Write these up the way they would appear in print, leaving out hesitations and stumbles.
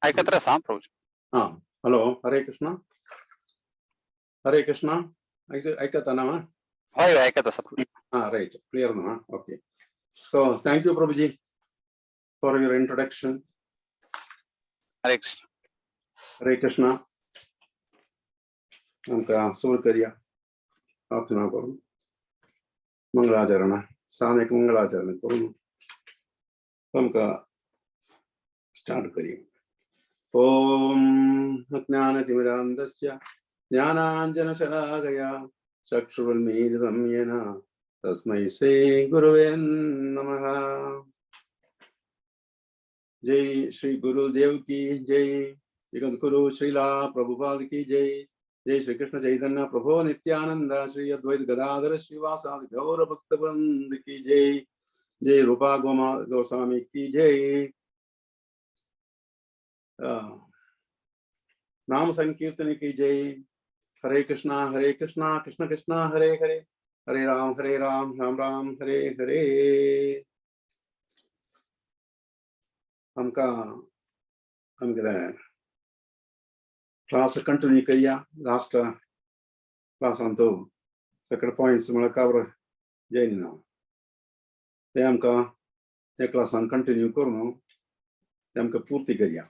आयकत आसा प्रभुजी. हां, हॅलो, हरे कृष्णा, हरे कृष्णा. आयकता ना? हय हय, आयकत आसा प्रभुजी. Ah, right. Clear now, huh? Okay. So thank you, Prabhuji, for your introduction. Hare Krishna. Hare Krishna. आमकां सुरू करया, प्रार्थना करून मंगळाचरण, सान एक मंगळाचरण करून आमकां स्टार्ट करया. ओम अज्ञानतिमिरान्धस्य ज्ञानाञ्जनशलाकया चक्षुरुन्मीलितं येन तस्मै श्री गुरुवे नमः. जय श्री गुरुदेव की जय. जगद्गुरु श्रीला प्रभुपाद की जय. जय श्री कृष्ण चैतन्य प्रभु नित्यानंद श्री अद्वैत गदाधर श्रीवासादि गौर भक्तवृंद की जय. जय रूपा गोमा गोस्वामी की जय. नाम संकीर्तन की जय. हरे कृष्णा हरे कृष्णा कृष्ण कृष्णा हरे हरे, हरे राम हरे राम राम राम हरे हरे. आमकां आमगेले क्लास कंटिन्यू करया. लास्ट क्लासांत सगळे पॉयंट्स म्हळ्यार कवर जायना ना, ते आमकां हे क्लासान कंटिन्यू करून ते आमकां पुर्ती करया.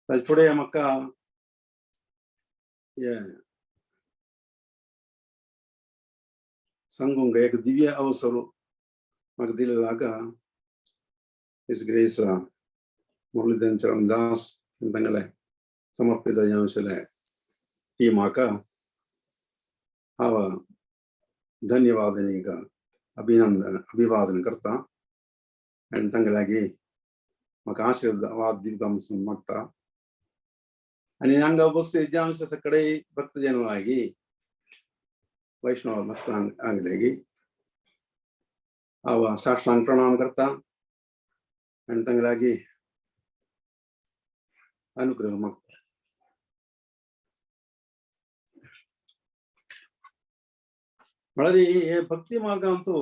ताजे फुडें म्हाका हे सांगूंक एक दिव्य अवसर म्हाका दिलेलो हाका his grace Muralidhar Charan Das तांगेले समर्पित आशिल्ले टीमाक हांव धन्यवाद आनी अभिनंदन अभिवादन करता आनी तांगे लागीं म्हाका आशिर्वाद दिवपा म्हणून मागता. आनी हांगा उपस्थित जावन सगळे भक्तजन लागीं, वैष्णव भक्त लागीं हांव साष्टांग प्रणाम करता आनी तांगे लागीं अनुग्रह मागता. म्हळ्यार हे भक्ती मार्गांतू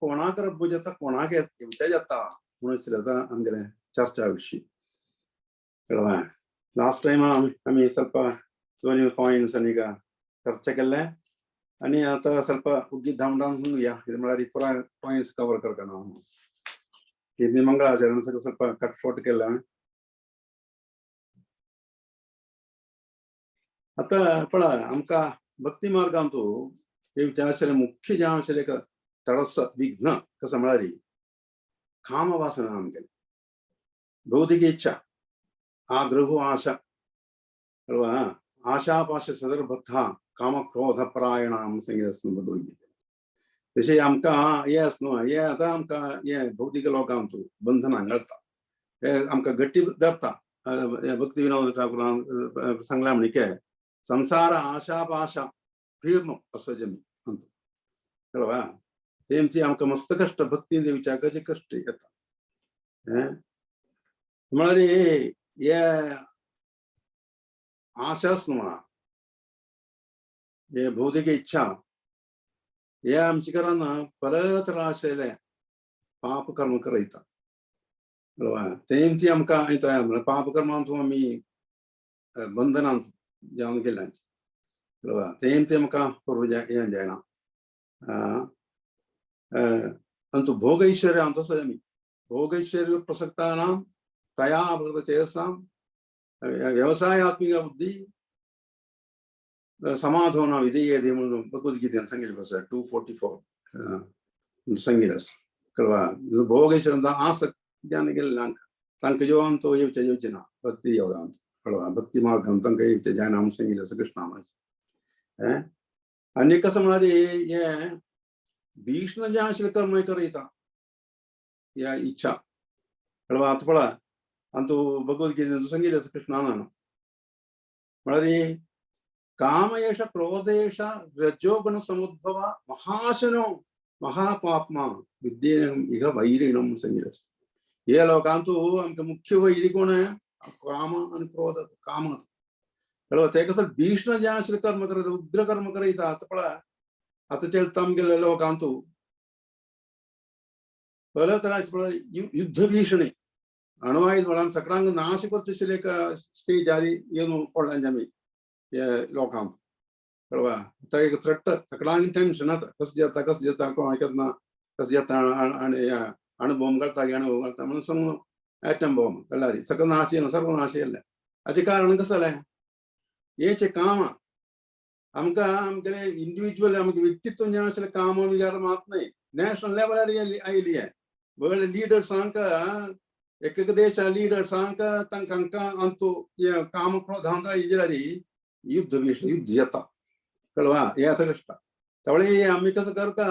कोणाक रब्बू जाता, कोणाक येवचे जाता म्हणून आतां आमगेले चर्चा विशीं कळ्ळें. लास्ट टायम आमी ಸ್ವಲ್ಪ दोन पॉयंट्स आनी चर्चा केल्ले आनी आतां ಸ್ವಲ್ಪ उगीत धांवडावन सांगुया. कितें म्हळ्यार पुराय पॉयंट्स कवर करता हांव. इतनी मंगळाचरण सगळं ಸ್ವಲ್ಪ कट शॉर्ट केला. आतां पळय, आमकां भक्ती मार्गांतू हे विचार आशिल्ले मुख्य जें आशिल्लें एक तडस विघ्न कसं म्हळ्यार कामवासना, आमगेले भौतिक इच्छा, आग्रह, आशा, अल्वा आशापाश सदर्भक्ता कामक्रोध परायणाम संगीत भगवद्गीते. तशें आमकां हें आस न्हू, हें आतां आमकां हें भौतीक लोकांतू बंधनां घालता, हे आमकां गट्टी धरता. भक्ती विनोद ठाकूरान सांगलां म्हणके संसार आशापाश भीर्णो असजमी अंत कळवा. तेमची आमकां मस्त कश्ट भक्ती विचाराचे कश्ट येता. म्हळ्यार हे आशाच न्हू, हे भौतिक इच्छा हे आमचे घरान परत आशिल्लें पाप कर्म करयता. कळवा, तेंची आमकां येता म्हळ्यार पाप कर्मांत आमी बंधनांत जावन गेल्ले. कळवा, तेंची आमकां पूर्व हें जायना. अंतु भोगैश्वर्य तसो आमी भोगैश्वर्य प्रसक्तानां तया अमृतचेतसां व्यवसायात्मिक बुद्धी समाधो न विधीयते म्हणून भगवद्गीतेन सांगिल्लें आसा 244 सांगिल्लें आसा. कळवा, भोगैश्वर्य आसक्त ज्ञान गेल्ले तांकां जेवण तो येवचें येवचें ना भक्ती योगांत. कळवा, भक्ती मार्गान तांकां येवचें जायना म्हणून सांगिल्लें आसा कृष्णा. आनी कसं म्हळ्यार हें भीष्म जें आशिल्लें कर्म करयता ह्या इच्छा. कळवा, आतां पळय अंतू भगवद्गीतेन सांगिल्लें आसा कृष्णान म्हळ्यार कामयेष क्रोधेष रजोगुण समुद्भव महाशनो महापाप्मा विद्येन इह वैरिणम सांगिल्लें आसा. हे लोकांतू आमकां मुख्य वैरी कोण? काम आनी क्रोध, काम. कळवा, ते कसं भीष्म जें आशिल्लें कर्म करयता, उग्र कर्म करयता. आतां पळय आतां चलता आमगेल्या लोकांतू पहला तर युद्ध भीषण अणुआयुध बळान सकळांक नाश करचे एक स्टेज जारी येवन पडला आमी लोकांक कळवा. आतां एक थ्रेट सकळांक टेन्शन आतां कसं जाता कसं जाता कोण आयकत ना कसं जाता आणि अणुबॉम्ब घालता अणुबॉम्ब घालता म्हणून सांगून ॲटम बॉम्ब कळ्ळारी सगळं नाश येयलो सर्व नाश येयलें. हाचें कारण कसं जालें हेचें काम आमकां आमगेलें इंडिविज्युअल आमगे व्यक्तित्व जें आसलें काम विचार मात न्हय नॅशनल लेवलार आयली आहे. वर्ल्ड लिडर्सांक एक एक देशा लिडर्सांक तांकां अंतू काम क्रोधांत इजरारी युद्ध युद्ध जाता कळवा. हे आतां कश्ट तवळे आमी कसं करता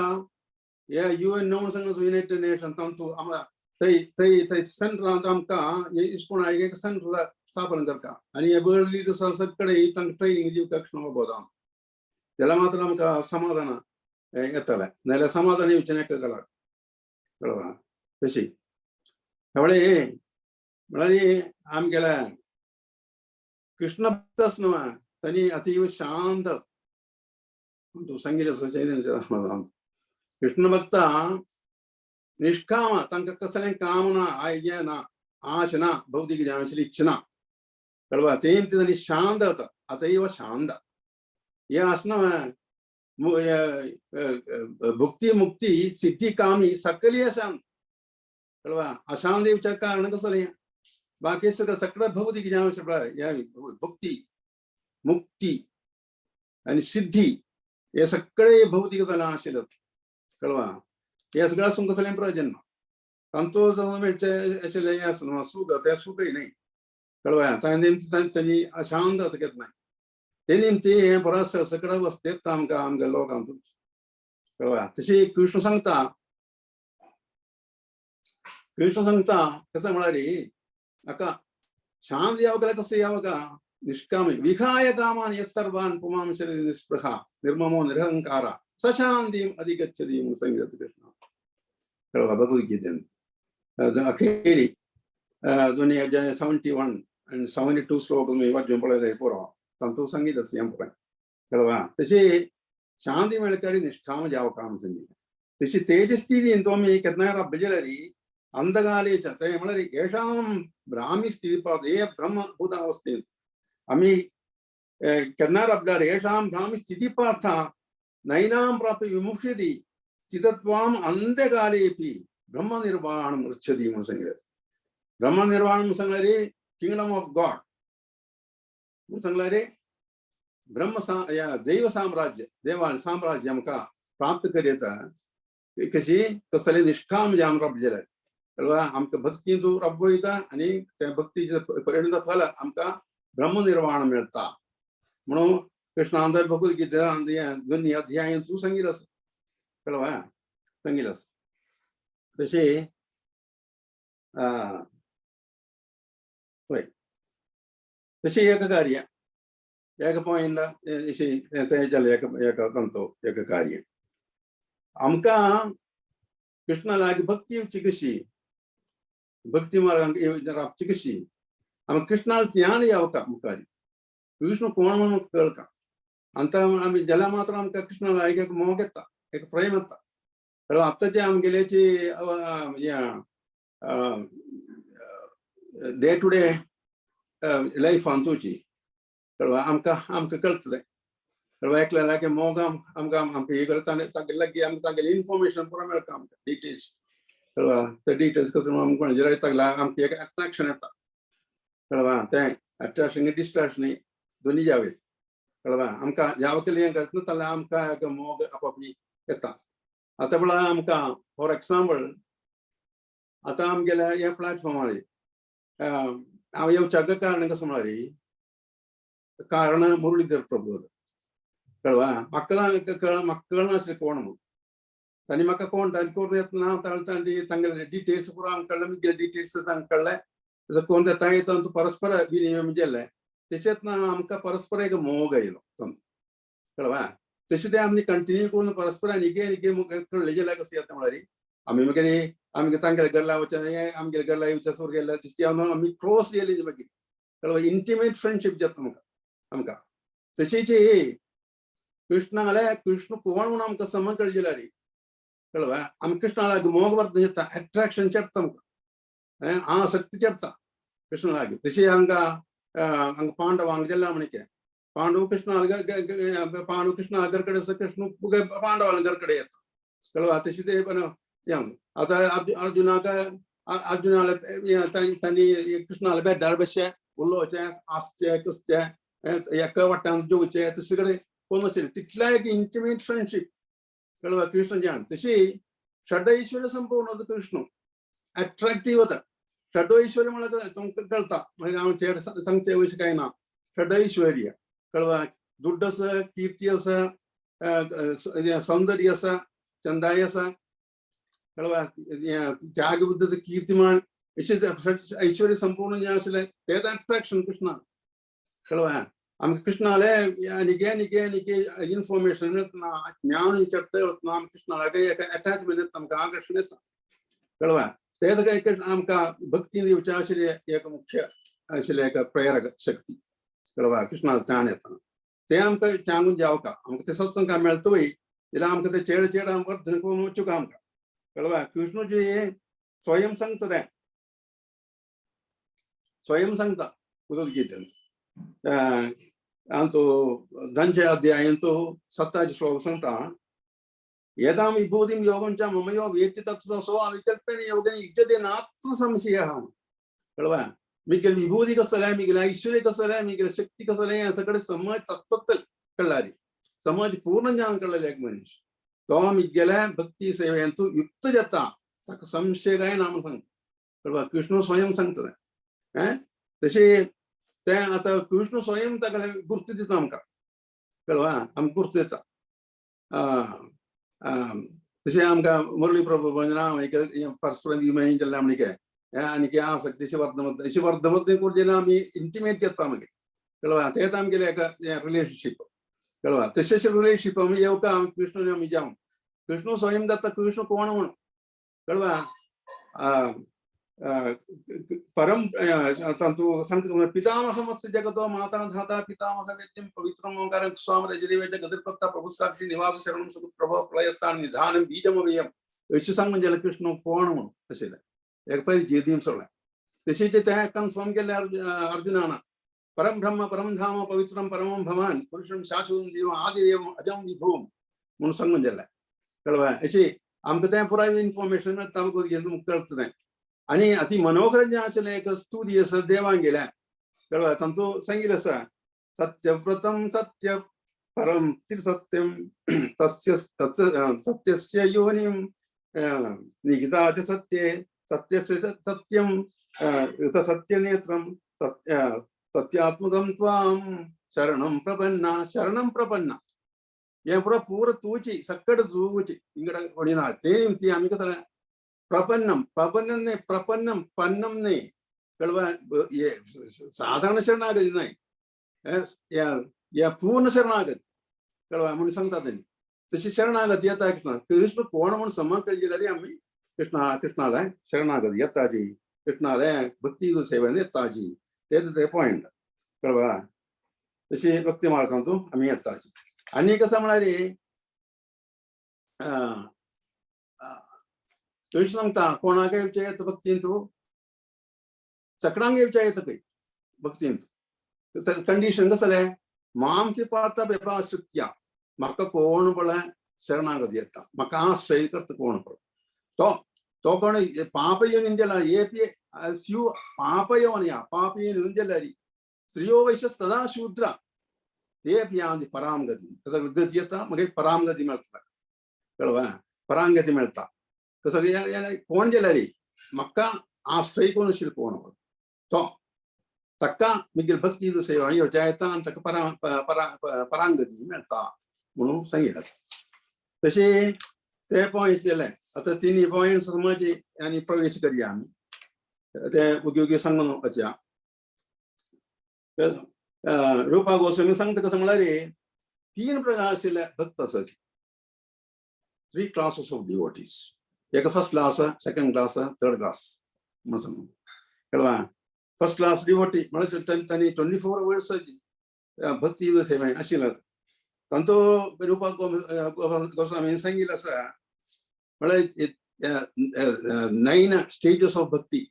हे you N म्हणून सांग युनायटेड नेशन तांतू आमकां थंय थंय थंय सेंट्रांत आमकां इस्कोण एक सेंटर स्थापन करता आनी हे वर्ल्ड लिडर्स सगळे तांकां ट्रेनिंग दिवपाक बोधा जाल्यार मात्र आमकां समाधान येतलें नाजाल्यार समाधान येवचें नाका कला कळवा. तशी तवळे म्हळ्यार आमगेल्या कृष्ण भक्तच न्हू तांणी अतीव शांत सांगितलें चैतन्य कृष्ण भक्त निष्काम तांकां कसलें काम ना आयडिया ना आश ना भौतिक ज्ञानाची इच्छा ना कळवा. तें तांणी शांत जाता अतएव शांत हे आसना भुक्ती मुक्ती सिद्धी कामी सकली अशांत कळवा. अशांत येवच्या कारण कसलें बाकी सगळं सगळं भौतिक ज्ञान भुक्ती मुक्ती आणि सिद्धी हे सगळे भौतिक जाल्यार आशिल्ले कळवा. हे सगळं आसून कसलें प्रयोजन ना तांचो मेळचें आशिल्लें हें आसना सुख तें सुखय न्हय कळवा. तांणी निमती तांणी अशांत जातकच नाय ते निमती हें बरो सगळं वस्तेत आमकां आमगे लोकांक कळवा. तशी कृष्ण सांगता कृष्ण सांगता कसं म्हळ्यार हाका शांत यावं का कसं यावं का निष्काम विखाय कामान यः सर्वान् पुमां शरीर निस्पृहा निर्ममो निरहंकार सशांतीम अधिगच्छति म्हणून सांगितलं कृष्ण कळवा भगवद्गीतेन. अखेरी दोन्ही 71 आणि 72 श्लोक तुम्ही वाचून पळयले पुरो तांतू सांगितलं हें पळय कळवा. तशी शांती मेळकारी निष्काम जावं काम सांगितलें. तशी तेजस्थिती तुमी केन्नाय रब्ब जाल्यार अंधकाले च ते म्हळ्यार येषां ब्राह्मी स्थिती पावता हे ब्रह्मभूतावस्थेत आमी केन्ना रबल्यार येषां ब्राह्मी स्थिती पार्थ नैनां प्राप्य विमुह्यति स्थितत्वाम अंत्यकालेपि ब्रह्मनिर्वाणं पृच्छति म्हणून सांगितलें. ब्रह्मनिर्वाण म्हणून सांगल्यार किंगडम ऑफ गॉड म्हणून सांगल्यार ब्रह्म दैव साम्राज्य देवा साम्राज्य आमकां प्राप्त करता कशी कसले निष्काम जे आमकां जाल्यार कळवा. आमकां भक्तींतू रब्ब वयता आनी त्या भक्तीचें परिणत फल आमकां ब्रह्मनिर्वाण मेळटा म्हणून कृष्णान भगवद्गीता दोन्ही अध्यायांतू सांगितलं आसा कळवा सांगितलं आसा. तशें पळय तशें एक कार्य एक पॉयंट तें जालें एक एक तांचो एक कार्य आमकां कृष्णा लागीं भक्ती येवची कशी भक्ती मार्गांक रावची कशी आमकां कृष्णाक ज्ञान येवका मुखार कृष्ण कोण म्हणून कळका. आतां आमी जाल्यार मात्र आमकां कृष्णा लागीं एक मोग येता एक प्रेम येता कळ्ळें. आतांचे आमगेल्याची डे टू डे लायफ आमची कळवा आमकां आमकां कळटलें कळवा. एकल्या लागीं मोग आमकां आमकां हे करता तांगे लागीं आमकां तांगेलें इन्फॉर्मेशन पुरो मेळटा आमकां डिटेल्स कळवा. ते डिटेल्स कसं आमकां कोण तागला आमकां एक अट्रॅक्शन येता कळवा. तें अट्रॅक्शन डिस्ट्रॅक्शन दोन्ही जावे कळवा. आमकां ज्या वकील हें करता जाल्यार आमकां एक मोग आपापली येता. आतां म्हळ्यार आमकां फॉर एक्झाम्पल आतां आमगेल्या ह्या प्लॅटफॉर्मार हांव येवच्याक कारण कसं म्हळ्यार कारण मुरलीधर प्रभू कळवा. म्हाका कळ म्हाका कळनासलें कोण म्हणून तांणी म्हाका कोण तांणी कोण येतना तांणी तांगेले डिटेल्स पुरो आमकां कळ्ळें मुगेले डिटेल्स तांकां कळ्ळें तसो कोण येता येता परस्पर विनिमय जालें तशेंच ना आमकां परस्पर एक मोग आयलो कळवा. तशें तें आमी कंटिन्यू करून परस्पर आनी आनी कळ्ळें जाल्यार कसं येता म्हळ्यार आमी मागीर आमगे तांगेले गल्ला वचून आमगेले गल्ला येवच्या सुरू गेल्या तशी आमी क्लोज गेली मागीर कळवा. इंटिमेट फ्रेंडशीप जाता आमकां आमकां तशीच कृष्णाले कृष्ण कोण म्हणून आमकां समज कळ्ळी जाल्यार कळ्ळें? आमी कृष्णा लागीं मोग वर्धन येता, अट्रॅक्शन चेडटा आमकां, आसक्ती चेडटा कृष्ण लागीं. तशी हांगा हांगा पांडवांक जेल्ला म्हणके पांडव कृष्ण, पांडव कृष्ण घरकडे, कृष्ण पांडवाला घरकडे येता, कळ्ळें? तशी ते पण आतां अर्जुनाक, अर्जुनाले तांणी कृष्णाले बेड्डार बसचे, उलोवचें, आसचें, कसचें, एका वाट्यान जेवचें, तशें कडेन कोण आशिल्लें तितलें एक इंटिमेट फ्रेंडशीप, कळ्ळें? कृष्ण जाण तशी षडैश्वर्य संपूर्ण कृष्ण अट्रॅक्टीव वता. षडैश्वर्य म्हळ्यार तुमकां कळटा, मागीर हांव चेड सांगचे विशय कांय ना. षडैश्वर्य कळ्ळें? दुड्ड आसा, कीर्ती आसा, सौंदर्य आसा, चंदाय आसा, कळ्ळें? त्याग बुद्ध, कीर्तिमान, अशें ऐश्वर्य संपूर्ण जें आसलें तें अट्रॅक्शन कृष्णा, कळ्ळें? आमकां कृष्णाले आनीक आनीक आनीक इन्फॉर्मेशन मेळतना, ज्ञान विचारता वतना आमकां कृष्णाले एक अटॅचमेंट येता, आमकां आकर्शण येता, कळ्ळें? तें आमकां भक्ती दिवचें आशिल्लें एक मुख्य आशिल्लें एक प्रेरक शक्ती, कळ्ळें? कृष्णा ज्ञान येतना तें आमकां सांगून जावका, आमकां तें सत्संग मेळटा वय जाल्यार आमकां तें चेड चेड वर्धन करून वचूंक आमकां, कळ्ळें? कृष्ण जी स्वयं सांगता, तें स्वयं सांगता भगवद्गीतेन. अंतु धनजय अध्यायंतु 27 श्लोक सांगता, यदा विभूतिं योगं च मम यो वेत्ति तत्त्वतो सो अविकल्पेन योगेन युज्यते नात्र संशयः, कळ्ळें? मिगेल विभूती कसले, मिगेल ऐश्वर्य कसले, मिगेल शक्ती कसले, हे सगळे समज तत्वत्व कळ्ळारी, समज पूर्ण ज्ञान कळ्ळें एक मनीस तो मिगेले भक्ती सेवेंतु युक्त जाता, ताका संशय काय ना म्हणून सांगता, कळ्ळें? कृष्ण स्वयं सांगता तें. तशें तें आतां कृष्ण स्वयं ताका गुर्त दिता आमकां, कळ्ळें? आमकां गुर्त दिता. तशें आमकां मुरळी प्रभु परस्पर विमय जाल्लें म्हणके आनी आसक्ती वर्धमत अशी वर्धमत करून जेन्ना आमी इंटिमेट येता मागीर, कळ्ळें? तेंच आमगेलें एक रिलेशनशीप, कळ्ळें? तशेंच रिलेशनशीप आमी येवका आमी कृष्ण आमी जावं कृष्ण स्वयं दत्ता कृष्ण कोण म्हूण, कळ्ळें? परम तांतू सांगता, पितामहमस्य जगतो माता धाता पितामह वेद्यं पवित्रम ओंकारं स्वाम रजरीवेद गतिर्प्रत्ता प्रभु साक्षी निवास शरणं सुख प्रभव प्रलयस्थान निधानं बीजमव्ययम् अशें सांगून जाल्यार कृष्ण कोण म्हूण अशें एक परिचय दिवन सोडलें. तशेंच तें कन्फर्म केलें अर्जुनान, परम ब्रह्म परम धाम पवित्रम परमं भवान पुरुषं शाश्वतं देव आदिदेवम अजम विभूम म्हणून सांगून जालें, कळ्ळें? अशी आमकां तें पुराय इन्फॉर्मेशन मेळटा आमकां कळटा तें. आनी अति मनोहर जें आशिल्लें एक स्तुती आसा देवान गेल्या, कळ्ळें? तांतू सांगिल्लें आसा, सत्यव्रतं सत्य परम सत्यम तस्य सत्यस्य योनिं निहिता च सत्ये सत्यस्य सत्यम सत्यनेत्रं सत्यात्मकं त्वां शरणं प्रपन्ना शरणं प्रपन्ना. हें पुरो पूरा तूची सक्कड तूची इंगड वडिना ते ती आमी कसं प्रपन्नम प्रपन्नम न्ही, प्रपन्नम पन्नम न्ही, कळ्ळें? साधारण शरणागती न्हय, या पूर्ण शरणागती, कळ्ळें? म्हणून सांगता तेणी तशी शरणागती येता कृष्ण. कृष्ण कोण म्हणून समज कळली जाल्यार आमी कृष्णा कृष्णाले शरणागती येताची, कृष्णाले भक्ती सेवेन येताची, तेच ते पॉयंट, कळ्ळें? तशी भक्ती मार्गांतू आमी येताची. आनी कसं म्हळ्यार कृष्ण सांगता कोणाक येवचें येता भक्तींतू, सकडांक येवचें येता खंय भक्तींत. कंडिशन कसलें? माम पार्थ व्यपाश्रित्य, म्हाका कोण पळय शरणागती येता, म्हाका आश्रय करता कोण पळय तो तो कोण पापयोनी जाला एपी स्यु पापयोनया पापयोनी जाल्यार स्त्रियो वैश्य सदा शूद्र ते यान्ति पराम गती. गती येता मागीर पराम गती मेळटा, कळ्ळें? परांगती मेळटा. कसो कोण जाल्यार म्हाका आश्रय कोण आशिल्लो कोण तो ताका मागीर भक्ती सेवा येवच्या येता आनी ताका परा परा परांगती मेळटा म्हणून सांगितलें आसा. तशें ते पॉयंट्स गेले. आतां तिनी पॉयंट्स समज आनी प्रवेश करया आमी ते उगी उगी सांगून वचया. रुपा गोस्वामी सांगता कसं म्हळ्यार तीन प्रकार आशिल्ले भक्त आसात, थ्री क्लासेस ऑफ डिवोटीज. एक first class, second class, third class म्हणून सांगू, कळ्ळें? फर्स्ट क्लास डिवोटी म्हळ्यार तांणी 24 अवर्स भक्ती सेवे आशिल्ले. तांतो रुपा गोस्वामी सांगिल्लें आसा. म्हळ्यार 9 स्टेजस ऑफ भक्ती,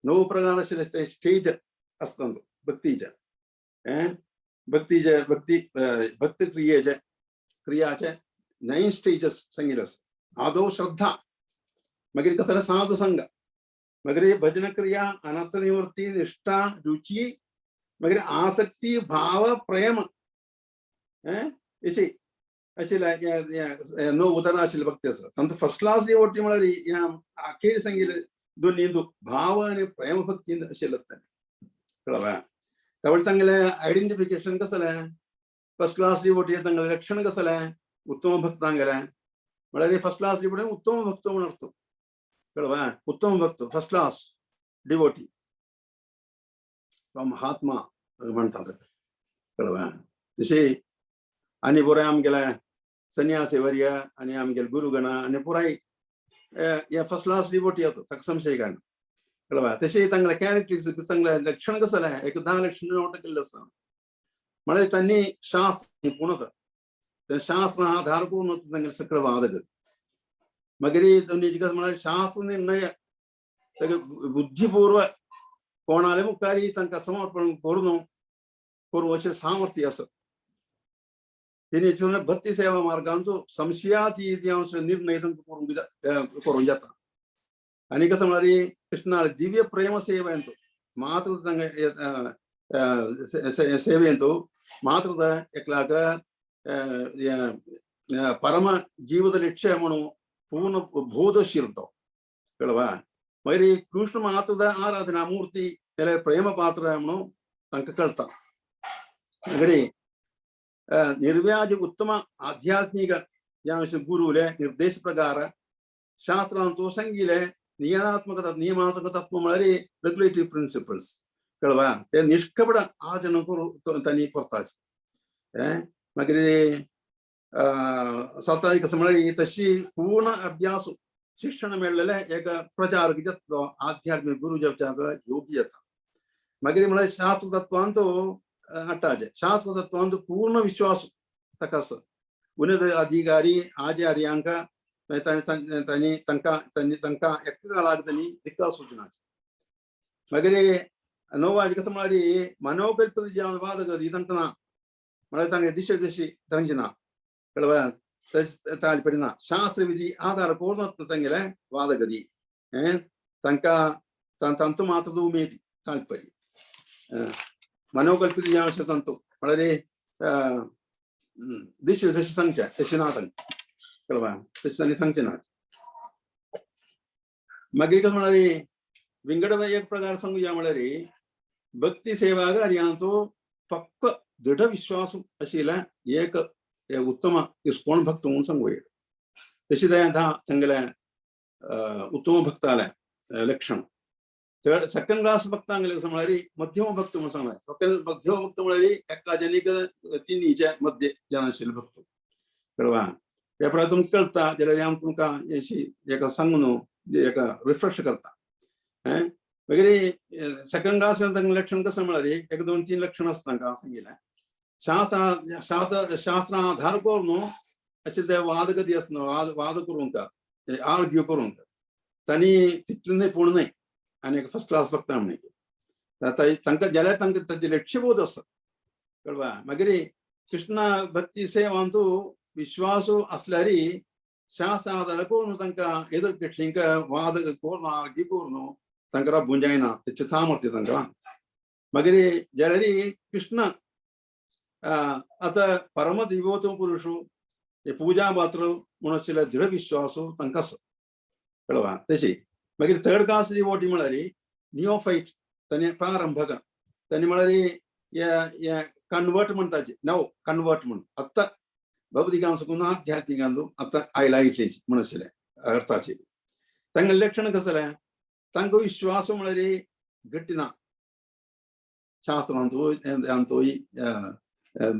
9 प्रकार आशिल्ले ते स्टेज आसता भक्तीचे. भक्तीचे भक्ती भक्त क्रियेचे क्रियाचे 9 स्टेजस सांगिल्ले आसा. आदौ श्रद्धा, मागीर कसले साधू संग, मागीर भजन क्रिया, अनर्थ निवृत्ती, निष्ठा, रुची, मागीर आसक्ती, भाव, प्रेम. अशी आशिल्ले 9 उदाहरणां आशिल्ले भक्ती आसा. तांचो फर्स्ट क्लास डिवोटी म्हळ्यार अखेर सांगिल्ले दोन भाव आनी प्रेम भक्ती आशिल्ले. कळ्ळें? त्यावेळी तांगेले आयडेंटिफिकेशन कसलें? फर्स्ट क्लास डिवोटी तांगेलें लक्षण कसलें? उत्तम भक्त तांगेलें म्हळ्यार फर्स्ट क्लास डिवोटी उत्तम भक्त म्हूण अर्थ. कळ्ळें? उत्तम भक्त, फर्स्ट क्लास डिवोटी, तो महात्मा म्हणतात. कळ्ळें? तशी आनी पुराय आमगेले सन्यासी वर्य आनी आमगेले गुरुगण आनी पुराय हे फर्स्ट क्लास डिवोटी येतो, ताका संशय कांय. कळ्ळें? तशें तांगेले कॅरेक्टरिस्टिक्स, चांगले लक्षण कसलें, एक 10 लक्षण नोट केल्ले आसा. म्हळ्यार तांणी शास्त्र निपुणता, ते शास्त्र आधार करून तांगेले सगळं वादगत. मागीर दोनी म्हळ्यार शास्त्र निर्णय ताका बुद्धिपूर्व कोणाले मुखार तांकां समर्पण करून करूं अशें सामर्थ्य आसा. तेणी भक्ती सेवा मार्गांचो संशयातीत निर्णय तांकां करूंक करूंक जाता. आनी कसं म्हळ्यार कृष्णा दिव्य प्रेम सेवेंतु मात्र तांकां सेवेंतु मात्र एकल्याक परम जीवದ ಲಕ್ಷ್ಯ म्हणून ಪೂರ್ಣ ಬೋಧಶೀಲ तो. कळवा? मागीर कृष्ण मात्रದ आराधना मूर्ती जाल्यार प्रेम पात्र म्हणून तांकां कळटा. मागीर निर्व्याज उत्तम आध्यात्मिक ज्या गुरुले निर्देश प्रकार शास्त्रांचो संगिले नियमात्मक नियमात्मक तत्व म्हळ्यार रेग्युलेटरी प्रिन्सिपल्स. कळवा? ते निष्कपट आचरण करून तांणी करताचे. मागीर सातारी कसं म्हळ्यार तशी पूर्ण अभ्यास शिक्षण मेळ्ळेले एक प्रचारक जाता, आध्यात्मिक गुरु जावच्याक योग्य जाता. मागीर म्हळ्यार शास्त्र तत्वांतो अट्टाचे शास्त्र तत्वांतो पूर्ण विश्वास ताका आसा. उन्नत अधिकारी आचार्यांक तांणी तांकां तांणी तांकां एका काळाक तांणी दिक्का सूचनाचे. मागीर नोवाज कसं म्हळ्यार मनोकल्पित वादगती तांकां ना, म्हळ्यार तांकां दिशे दिशी तांची ना. कळवा? ताल्पര്യം ना. शास्त्रविधी आधार पूर्ण तांगेले वादगती तांकां ತಂತು ಮಾತ್ರ उमेदी तात्पर्य मनोकल्पित ज्या तंतु म्हळ्यार दिशे तशें सांगचें तशें ना तांकां. कळवा? तशें तांणी सांगचें ना. मागीर कसं म्हळ्यार विंगड एक प्रकार सांगुया, म्हळ्यार भक्ती सेवाग यांचो पक्क दृढ विश्वास आशिल्ले एक उत्तम इस्कोण भक्त म्हणून सांगूया. तशी ते तांगेले उत्तम भक्ताले लक्षण. थर्ड सेकंड क्लास भक्तांगेले कसं म्हळ्यार मध्यम भक्त म्हणून सांगलें. मध्यम भक्त म्हळ्यार एका जनीक तिन्हीचे मध्य जन आशिल्ले भक्त. कळवा? त्या प्रमाणे तुमकां कळटा जाल्यार हांव तुमकां अशी एका सांगू न्हू, एका रिफ्रेश करता. मागीर सेकंड क्लास तांकां लक्षण कसं म्हळ्यार 1 2 3 लक्षण आसता. तांकां हांव सांगिल्लें शास्त्र शास्त्र शास्त्र आधार करून अशें ते वादगती आसना, वाद वाद करूंक, आर्ग्यू करूंक तांणी तितलें न्हय पूण न्हय. आनी एक फर्स्ट क्लास भक्त म्हण तांकां जाल्यार तांकां ताजें लक्ष्यबोध आसा. कळवा? मागीर कृष्ण भक्ती सेवांतु विश्वास आसल्यार शास्त्र आधार करून तांकां एदर कक्षींक वाद करून आर्ग्यू करून तांकां राबूंक जायना, तेचें सामर्थ्य तांकां. मागीर जाल्यार कृष्ण आतां परम दिवोत्तम पुरुशू पूजा पात्र म्हणून आशिल्ले दृढ विश्वास तांकां आसा. कळवा? तशी मागीर थर्ड क्लास डिवोटी म्हळ्यार नियोफाईट, तांणी प्रारंभक, तांणी म्हळ्यार कन्वर्ट म्हणटाचे, नव कन्वर्ट म्हण आतां भौतिकांश आध्यात्मिकांतू आतां आयला इतले म्हण आशिल्लें अर्थाचे. तांकां लक्षण कसलें? तांकां विश्वास म्हळ्यार गट्टी ना शास्त्रांतू अंतू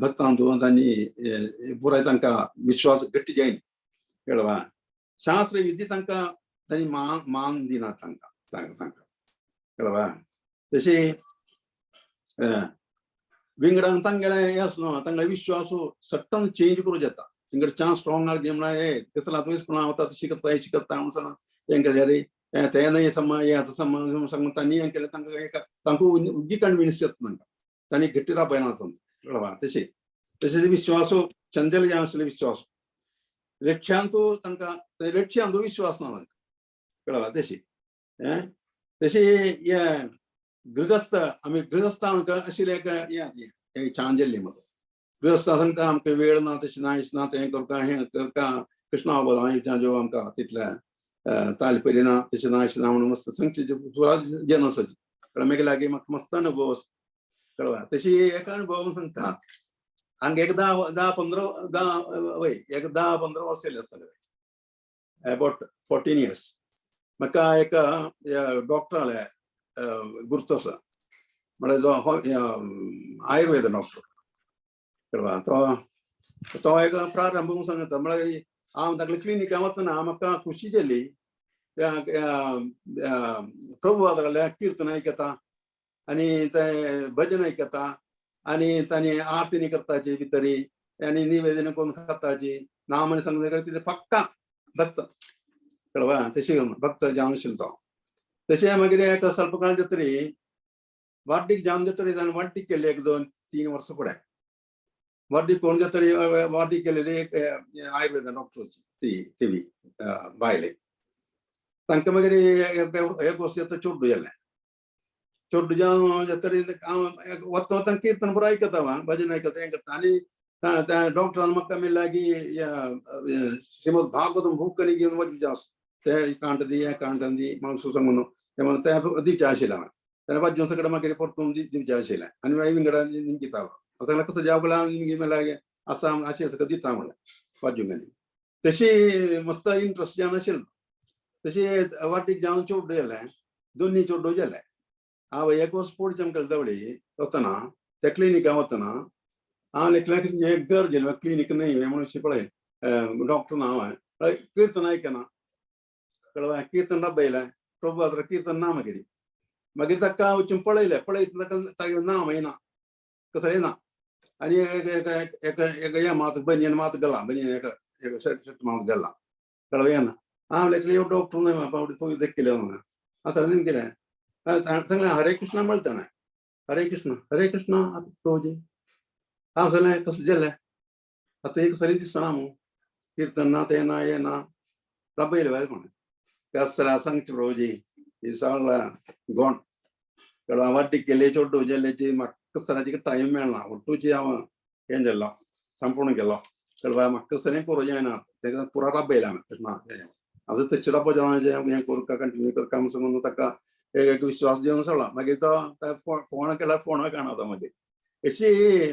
भक्तांतू, तांणी पुराय तांकां विश्वास गट्टी जायना. कळवा? शास्त्र विधी तांकां तांणी मान मान दिना तांकां तांकां तांकां. कळवा? तशें विंगडांक तांगेले हे आसा न्हू, तांगेले विश्वास सट्टन चेंज करूं जाता. थिंगड चा स्ट्रॉंग आर गेम हे कसला तुवें स्कुलां वता तूं शिकता हें शिकता म्हणून सांगून हें केलें रे तें न्हय सम हें आतां सम सांगून तांणी हें केलें तांकां तांकां उग्गी कन्विन्स जाता तांकां तांणी घट्टी राबयना कळवा. तशें तशें विश्वासो चंचल जावन आसले विश्वास लक्ष्यांतू तांकां लक्ष्यांतू विश्वास ना तांकां कळवा. तशी तशी हे गृहस्थ आमी गृहस्थ आमकां आशिल्लें एक हें चांजल्य मगो गृहस्थ सांगता आमकां वेळ ना तशें ना ना तें करता हें करता कृष्णा बोल हांव जो आमकां तितलें ताल पयली ना तशें ना अशें ना म्हणून मस्त सांगची पुरा जन आसाची कळ्ळें. मागीर लागीं म्हाका मस्त अनुभव कळवा. तशी एक अनुभव सांगता हांगा एक धा धा पंदरा धा वय एक 10-15 वर्सां येयले आसतले अबावट 14 इयर्स म्हाका एक डॉक्टर आले गुर्त आसा म्हळ्यार जो आयुर्वेद डॉक्टर कळवा. तो तो एक प्रारंभ सांगता म्हळ्यार हांव तागेल्या क्लिनिकां वतना म्हाका खुशी जाली प्रभु कीर्तन आयकता आनी ते भजन आयकता आनी तांणी आरती करताची भितरी आनी निवेदन करून खाताची नाम आनी सांगता कितें पक्का भक्त कळवा. तशें भक्त जावन आशिल्लो तो. तशें मागीर एक स्वल्प काळ जातरी वार्डीक जावन जातरी ताणें वार्डीक केली 1 2 3 वर्सां फुडें वार्डीक कोण जातरी वार्डीक केलेली एक आयुर्वेद डॉक्टराची ती ती बायले तांकां मागीर एक वर्स जाता चोड्डू जालें. चोड्डू जावन जातरी हांव वता वता कीर्तन पुरो आयकता भजन आयकता हें करता आनी डॉक्टरान म्हाका म्हणलें की श्रीमद भागवत बूक आनी घेवन वचचें आसा ते कांट दी हें कांट दी मातसो सांगून तें दिवचें आशिल्लें हांवें तेणें वाजून सगळें मागीर परतून दिवचें आशिल्लें आनी मागीर विंगडा निमगितालो सगळें कसो जावं निमगी म्हणल्यार आसा अशें सगळें दिता म्हणलें वाजूंक आनी तशी मस्त इंट्रस्ट जावन आशिल्लो. तशी वाटीक जावन चोड्डू जालें दोनी चोड्डू जालें. हांव एक वर्स पोडचें आमकां जवळी वतना त्या क्लिनिकां वतना हांव लेखलें एक गरज क्लिनीक न्हय म्हणून पळय डॉक्टर ना हांवें कीर्तन आयकना कळवा कीर्तन रबयलें प्रभु कीर्तन ना मागीर मागीर ताका वचून पळयलें पळयत ताका तागेलें नांव येना कसं येना आनी एक एक हें मात बनियन मात गेला बनियन एक एक शर्ट शर्ट मात गेला कळवा येना. हांव लेखलें डॉक्टर न्हय पावटी तुवें देखलें आतां न्ही कितें सांगलें हरे कृष्णा म्हणटा हरे कृष्ण हरे कृष्ण प्रभुजी. हांव सांगलें कसं जालें आतां एक सरी दिसना मू कीर्तन ना तें ना हें ना रबयलें बायल कोण कसला सांगचें प्रभुजी is all gone. कळवा वाटीक केले चोड्डू जाल्याची म्हाका सराची टायम मेळना ఒట్టుची हांव हें जाल्लो संपूर्ण केलो कळवा म्हाका सरें करूं जायना तेका पुरा राबयलें हांवें कृष्णा हांव तशें राबो जावन हें करुका कंटिन्यू करता म्हणून सांगून ताका एक विश्वास दिवन सोडला. मागीर तो फोन केल्यार फोन काणता मागीर अशी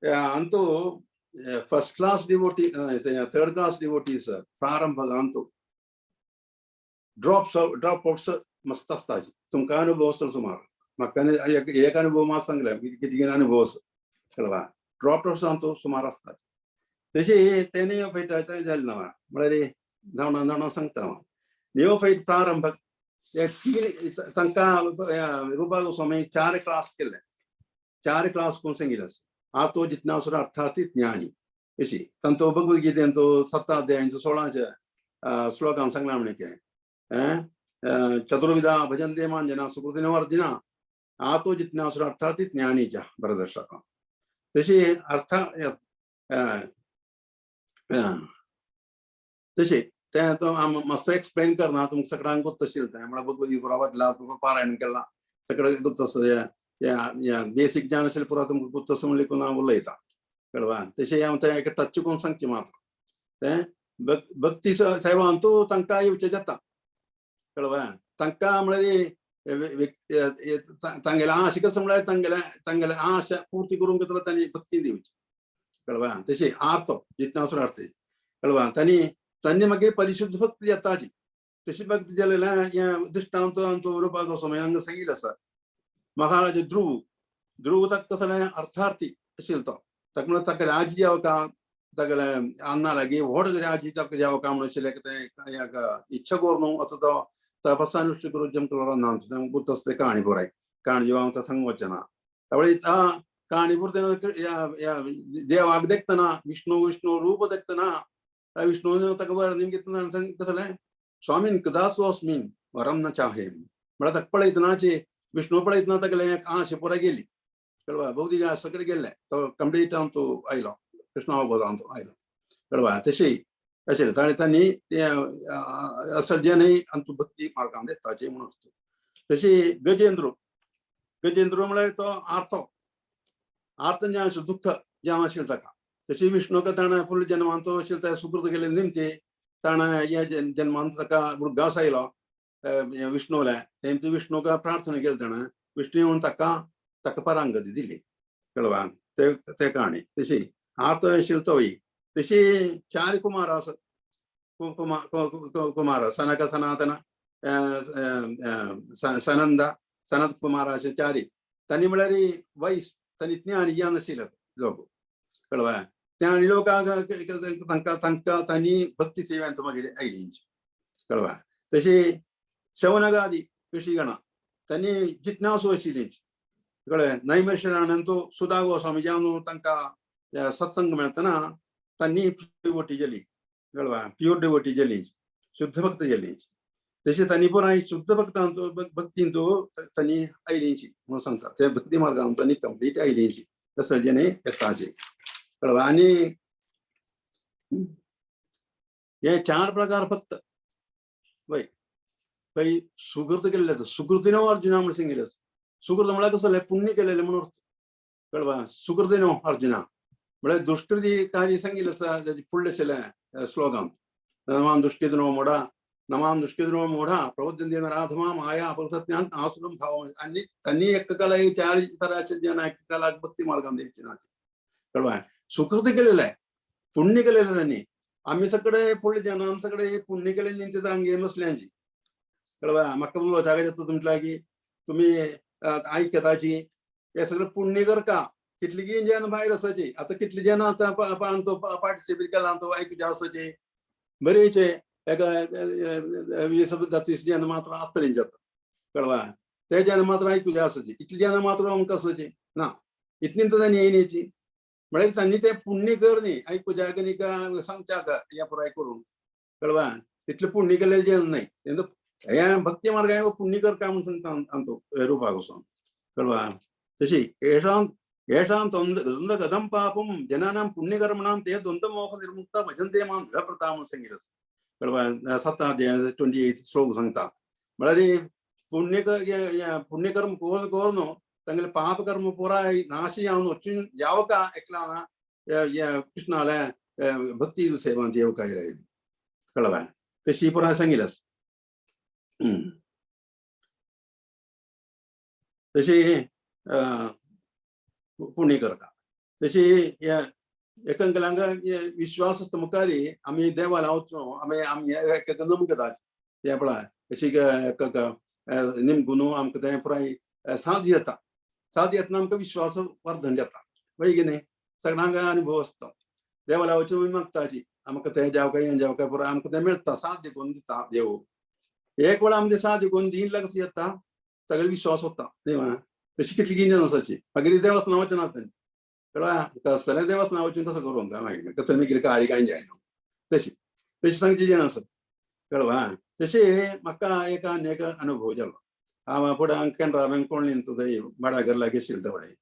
Antu first class devotee third class devotees प्रारंभ अंतू ड्रॉप आउट्स मस्त आसताची तुमकां अनुभव आसतलो सुमार म्हाका एक अनुभव मात सांगले कितें कितें अनुभव आसा कळवा. ड्रॉप आउट्स अंतू सुमार आसता तशी ते नियोफायट जालें ना म्हळ्यार धांवणा धांवणा सांगता हांव नियोफायट प्रारंभ तीन तांकां रुपा गोस्वामी 4 क्लास केले 4 क्लास कोण सांगिल्लें आसा आतो जिज्ञासुर अर्थार्थी ज्ञानी अशी तांचो भगवद्गीतेंतो 7 अध्यायांचो 16 श्लोकान सांगला म्हणे की चतुर्विधा भजन्ते मां जना सुकृतिनो अर्जुना आतो जिज्ञासुर अर्थार्थी ज्ञानी च भरदर्शक. तशी अर्थ तशी तें तो मस्त एक्सप्लेन करना तुमकां सगळ्यांक गुप्त आशिल्लें तें म्हळ्यार भगवद्गीता पुरा वाचला तुमकां पारायण केलां सगळें गुप्त आसा बेसीक ज्ञान आशिल्लें पुरा तुमकां गुप्त आसा म्हणून लेखून हांव उलयतां कळवा. तशें हांव तें एक टच करून सांगचें मात्र तें भक्ती सेवांतू तांकां येवचें जाता कळवा. तांकां म्हळ्यार तांगेलें आशा कसं म्हळ्यार तांगेलें तांगेलें आशा पूर्ती करूंक घेतलो तांणी भक्ती दिवची कळवा. तशें आर्तो जिज्ञासुर आर्ती कळवा. तांणी तांणी मागीर परिशुद्ध भक्ती जाताची तशी भक्ती जालें हें दृश्टांत आमचो रुपा गोस्वामी हांगा सांगिल्लें आसा. महाराज ध्रुव ध्रुव ताका कसलें अर्थार्थी आशिल्लो तो ताका म्हणल्यार ताका राज्य जावका तागेलें अण्णा लागीं व्हड राज्य ताका जावका म्हणून आशिल्लें तें इच्छा करून आतां तो तपसानुष्ठ करून जमकलो ना गुप्त आसता काणी पुराय काणी हांव आतां सांगूंक वचना. त्यावेळी काणी पुरतें देवाक देखतना विष्णू विष्णू रूप देखतना विष्णू ताका बरें निमगितना कसलें स्वामीन कदासो अस्मीन वरम न चाहे म्हळ्यार ताका पळयतनाची विष्णू पळयतना तागेलें आश पुराय गेली कळवा भौतिक आश सगळें गेल्लें तो कंप्लीट तो आयलो कृष्ण अवबोधान तो आयलो कळवा तशी अशें ताणें तांणी तें असल जें न्ही आमचो भक्ती मार्गान येताचे म्हणून आसता. तशी गजेंद्र गजेंद्र म्हळ्यार तो आर्थो आर्त जें आशिल्लें दुख्ख जें आशिल्लें ताका तशी विष्णूक ताणें फुडल्या जन्मान तो आशिल्लें सुकृत केलें निमती ताणें ह्या जन्मान ताका मृगास आयलो विष्णूले तें विष्णूक प्रार्थना केली ताणें विष्णू येवन ताका ताका परांगती दिली कळवा ते ते काणी तशी आर्त आशिल्लो तोय तशी चार कुमार आसा कुमार सनक सनातन सनंद सनत कुमार अशे चारी तांणी म्हळ्यार वयस तांणी ज्ञान ज्ञान आशिल्ले लोक कळवा त्या लोकांक तांकां तांकां तांणी भक्ती सेवेंत मागीर आयली कळवा. तशी शवनगादी ऋषीगण तांणी जिज्ञासू आशिल्ली कळ्ळें. नैमिषारण्यांतु सुधा गोस्वामी जावन तांकां सत्संग मेळतना तांणी डिवोटी जाली कळवा प्युअर डिवोटी जाली शुद्ध भक्त जाली. तशी तांणी पुराय शुद्ध भक्तांचो भक्तींचो तांणी आयलीची म्हणून सांगता ते भक्ती मार्गान तांणी कंप्लीट आयलीची तसं जेणे येताची कळवा. आनी हे चार प्रकार फक्त वय काही सुकृत केलेले सुकृतीनो अर्जुना म्हणून सांगितलं. सुकृत म्हळ्यार कसं पुण्य केलेले म्हणून अर्थ कळवा. सुकृतीनो अर्जुना म्हळ्यार दुष्कृती कार्य सांगितलं आसा ताचे फुडलें आशिल्लें श्लोकान नमाम दुष्कृतिनो मोडा नमाम दुष्कृतिनो मोढा प्रबुद्धंती राधमा माया अपसत्यान आसुरम भाव. आनी तांणी एककाला हे चार तराचे ज्ञान एककालाक भक्ती मार्गान द्यायचे ना कळवा. सुकृत केलेलं आहे पुण्य केलेलं त्यांनी. आम्ही सगळे फुडले जन आम सगळे पुण्य केलेले ते आमगे मसल्यांची कळवा. म्हाका उलोवपाक येता तुमच्या लागीं तुमी आयकताची हे सगळें पुण्य करका कितली जन भायर आसाची आतां कितली जन आतां तो पार्टिसिपेट केला तो आयकुचे आसाचे बरेचे एका 20 30 जन मात्र आसतले जाता कळवा. ते जन मात्र आयकुचे आसाचे इतले जन मात्र आमकां आसाचे ना इतली तर तांणी येयची म्हळ्यार तांणी ते पुण्य कर न्ही आयकुच्याक न्ही का सांगच्याक हें पुराय करून कळवा. इतलें पुण्य केलेलें जन न्हय हे भक्ती मार्गाय पुण्य कर काय म्हणून सांगता आमचो रुपाक वचोन कळवा. तशी येषां येषां द्वंद्वगतं पापं जनानां पुण्यकर्मणां ते द्वंद्वमोह निर्मुक्ता भजन्ते मां दृढव्रता म्हणून सांगितलं कळवा. 7 28 श्लोक सांगता म्हळ्यार पुण्य पुण्यकर्म कोर कोरून तांगेले पापकर्म पुराय नाशी जावन वचून यावका एकला कृष्णाले भक्ती सेवांत येवका कळवा. तशी पुराय सांगितलं. तशी पुण्य करता तशी एकांकलांक विश्वास आसता मुखारी आमी देवाला वचो आमी आमी एक नमकता हें पळय अशी निमगुनो आमकां तें पुराय साध्य जाता. साध्य येतना आमकां विश्वास वर्धन जाता वय की न्ही सगळ्यांक अनुभव आसता देवाला वचून आमी मागताची आमकां तें जावं काय हें जावं काय पुराय आमकां तें मेळटा साध्य करून दिता देव. एक वेळा आमचें साध्य करून दिन लागस येता सगळे विश्वास वता देवा तशी कितली गिन्यान आसाची मागीर देवासना वचना तांणी कळ्ळें. कसलें देवासना वचून कसो करूंक काय मागीर कसलें मागीर कार्य कांय जायना तशी तशी सांगची जें आसा कळवा. तशी म्हाका एक आनी एक अनुभव जालो. हांव फुडें केनरा बँक कोणलीन थंय भाडा लागीं आशिल्लें थंय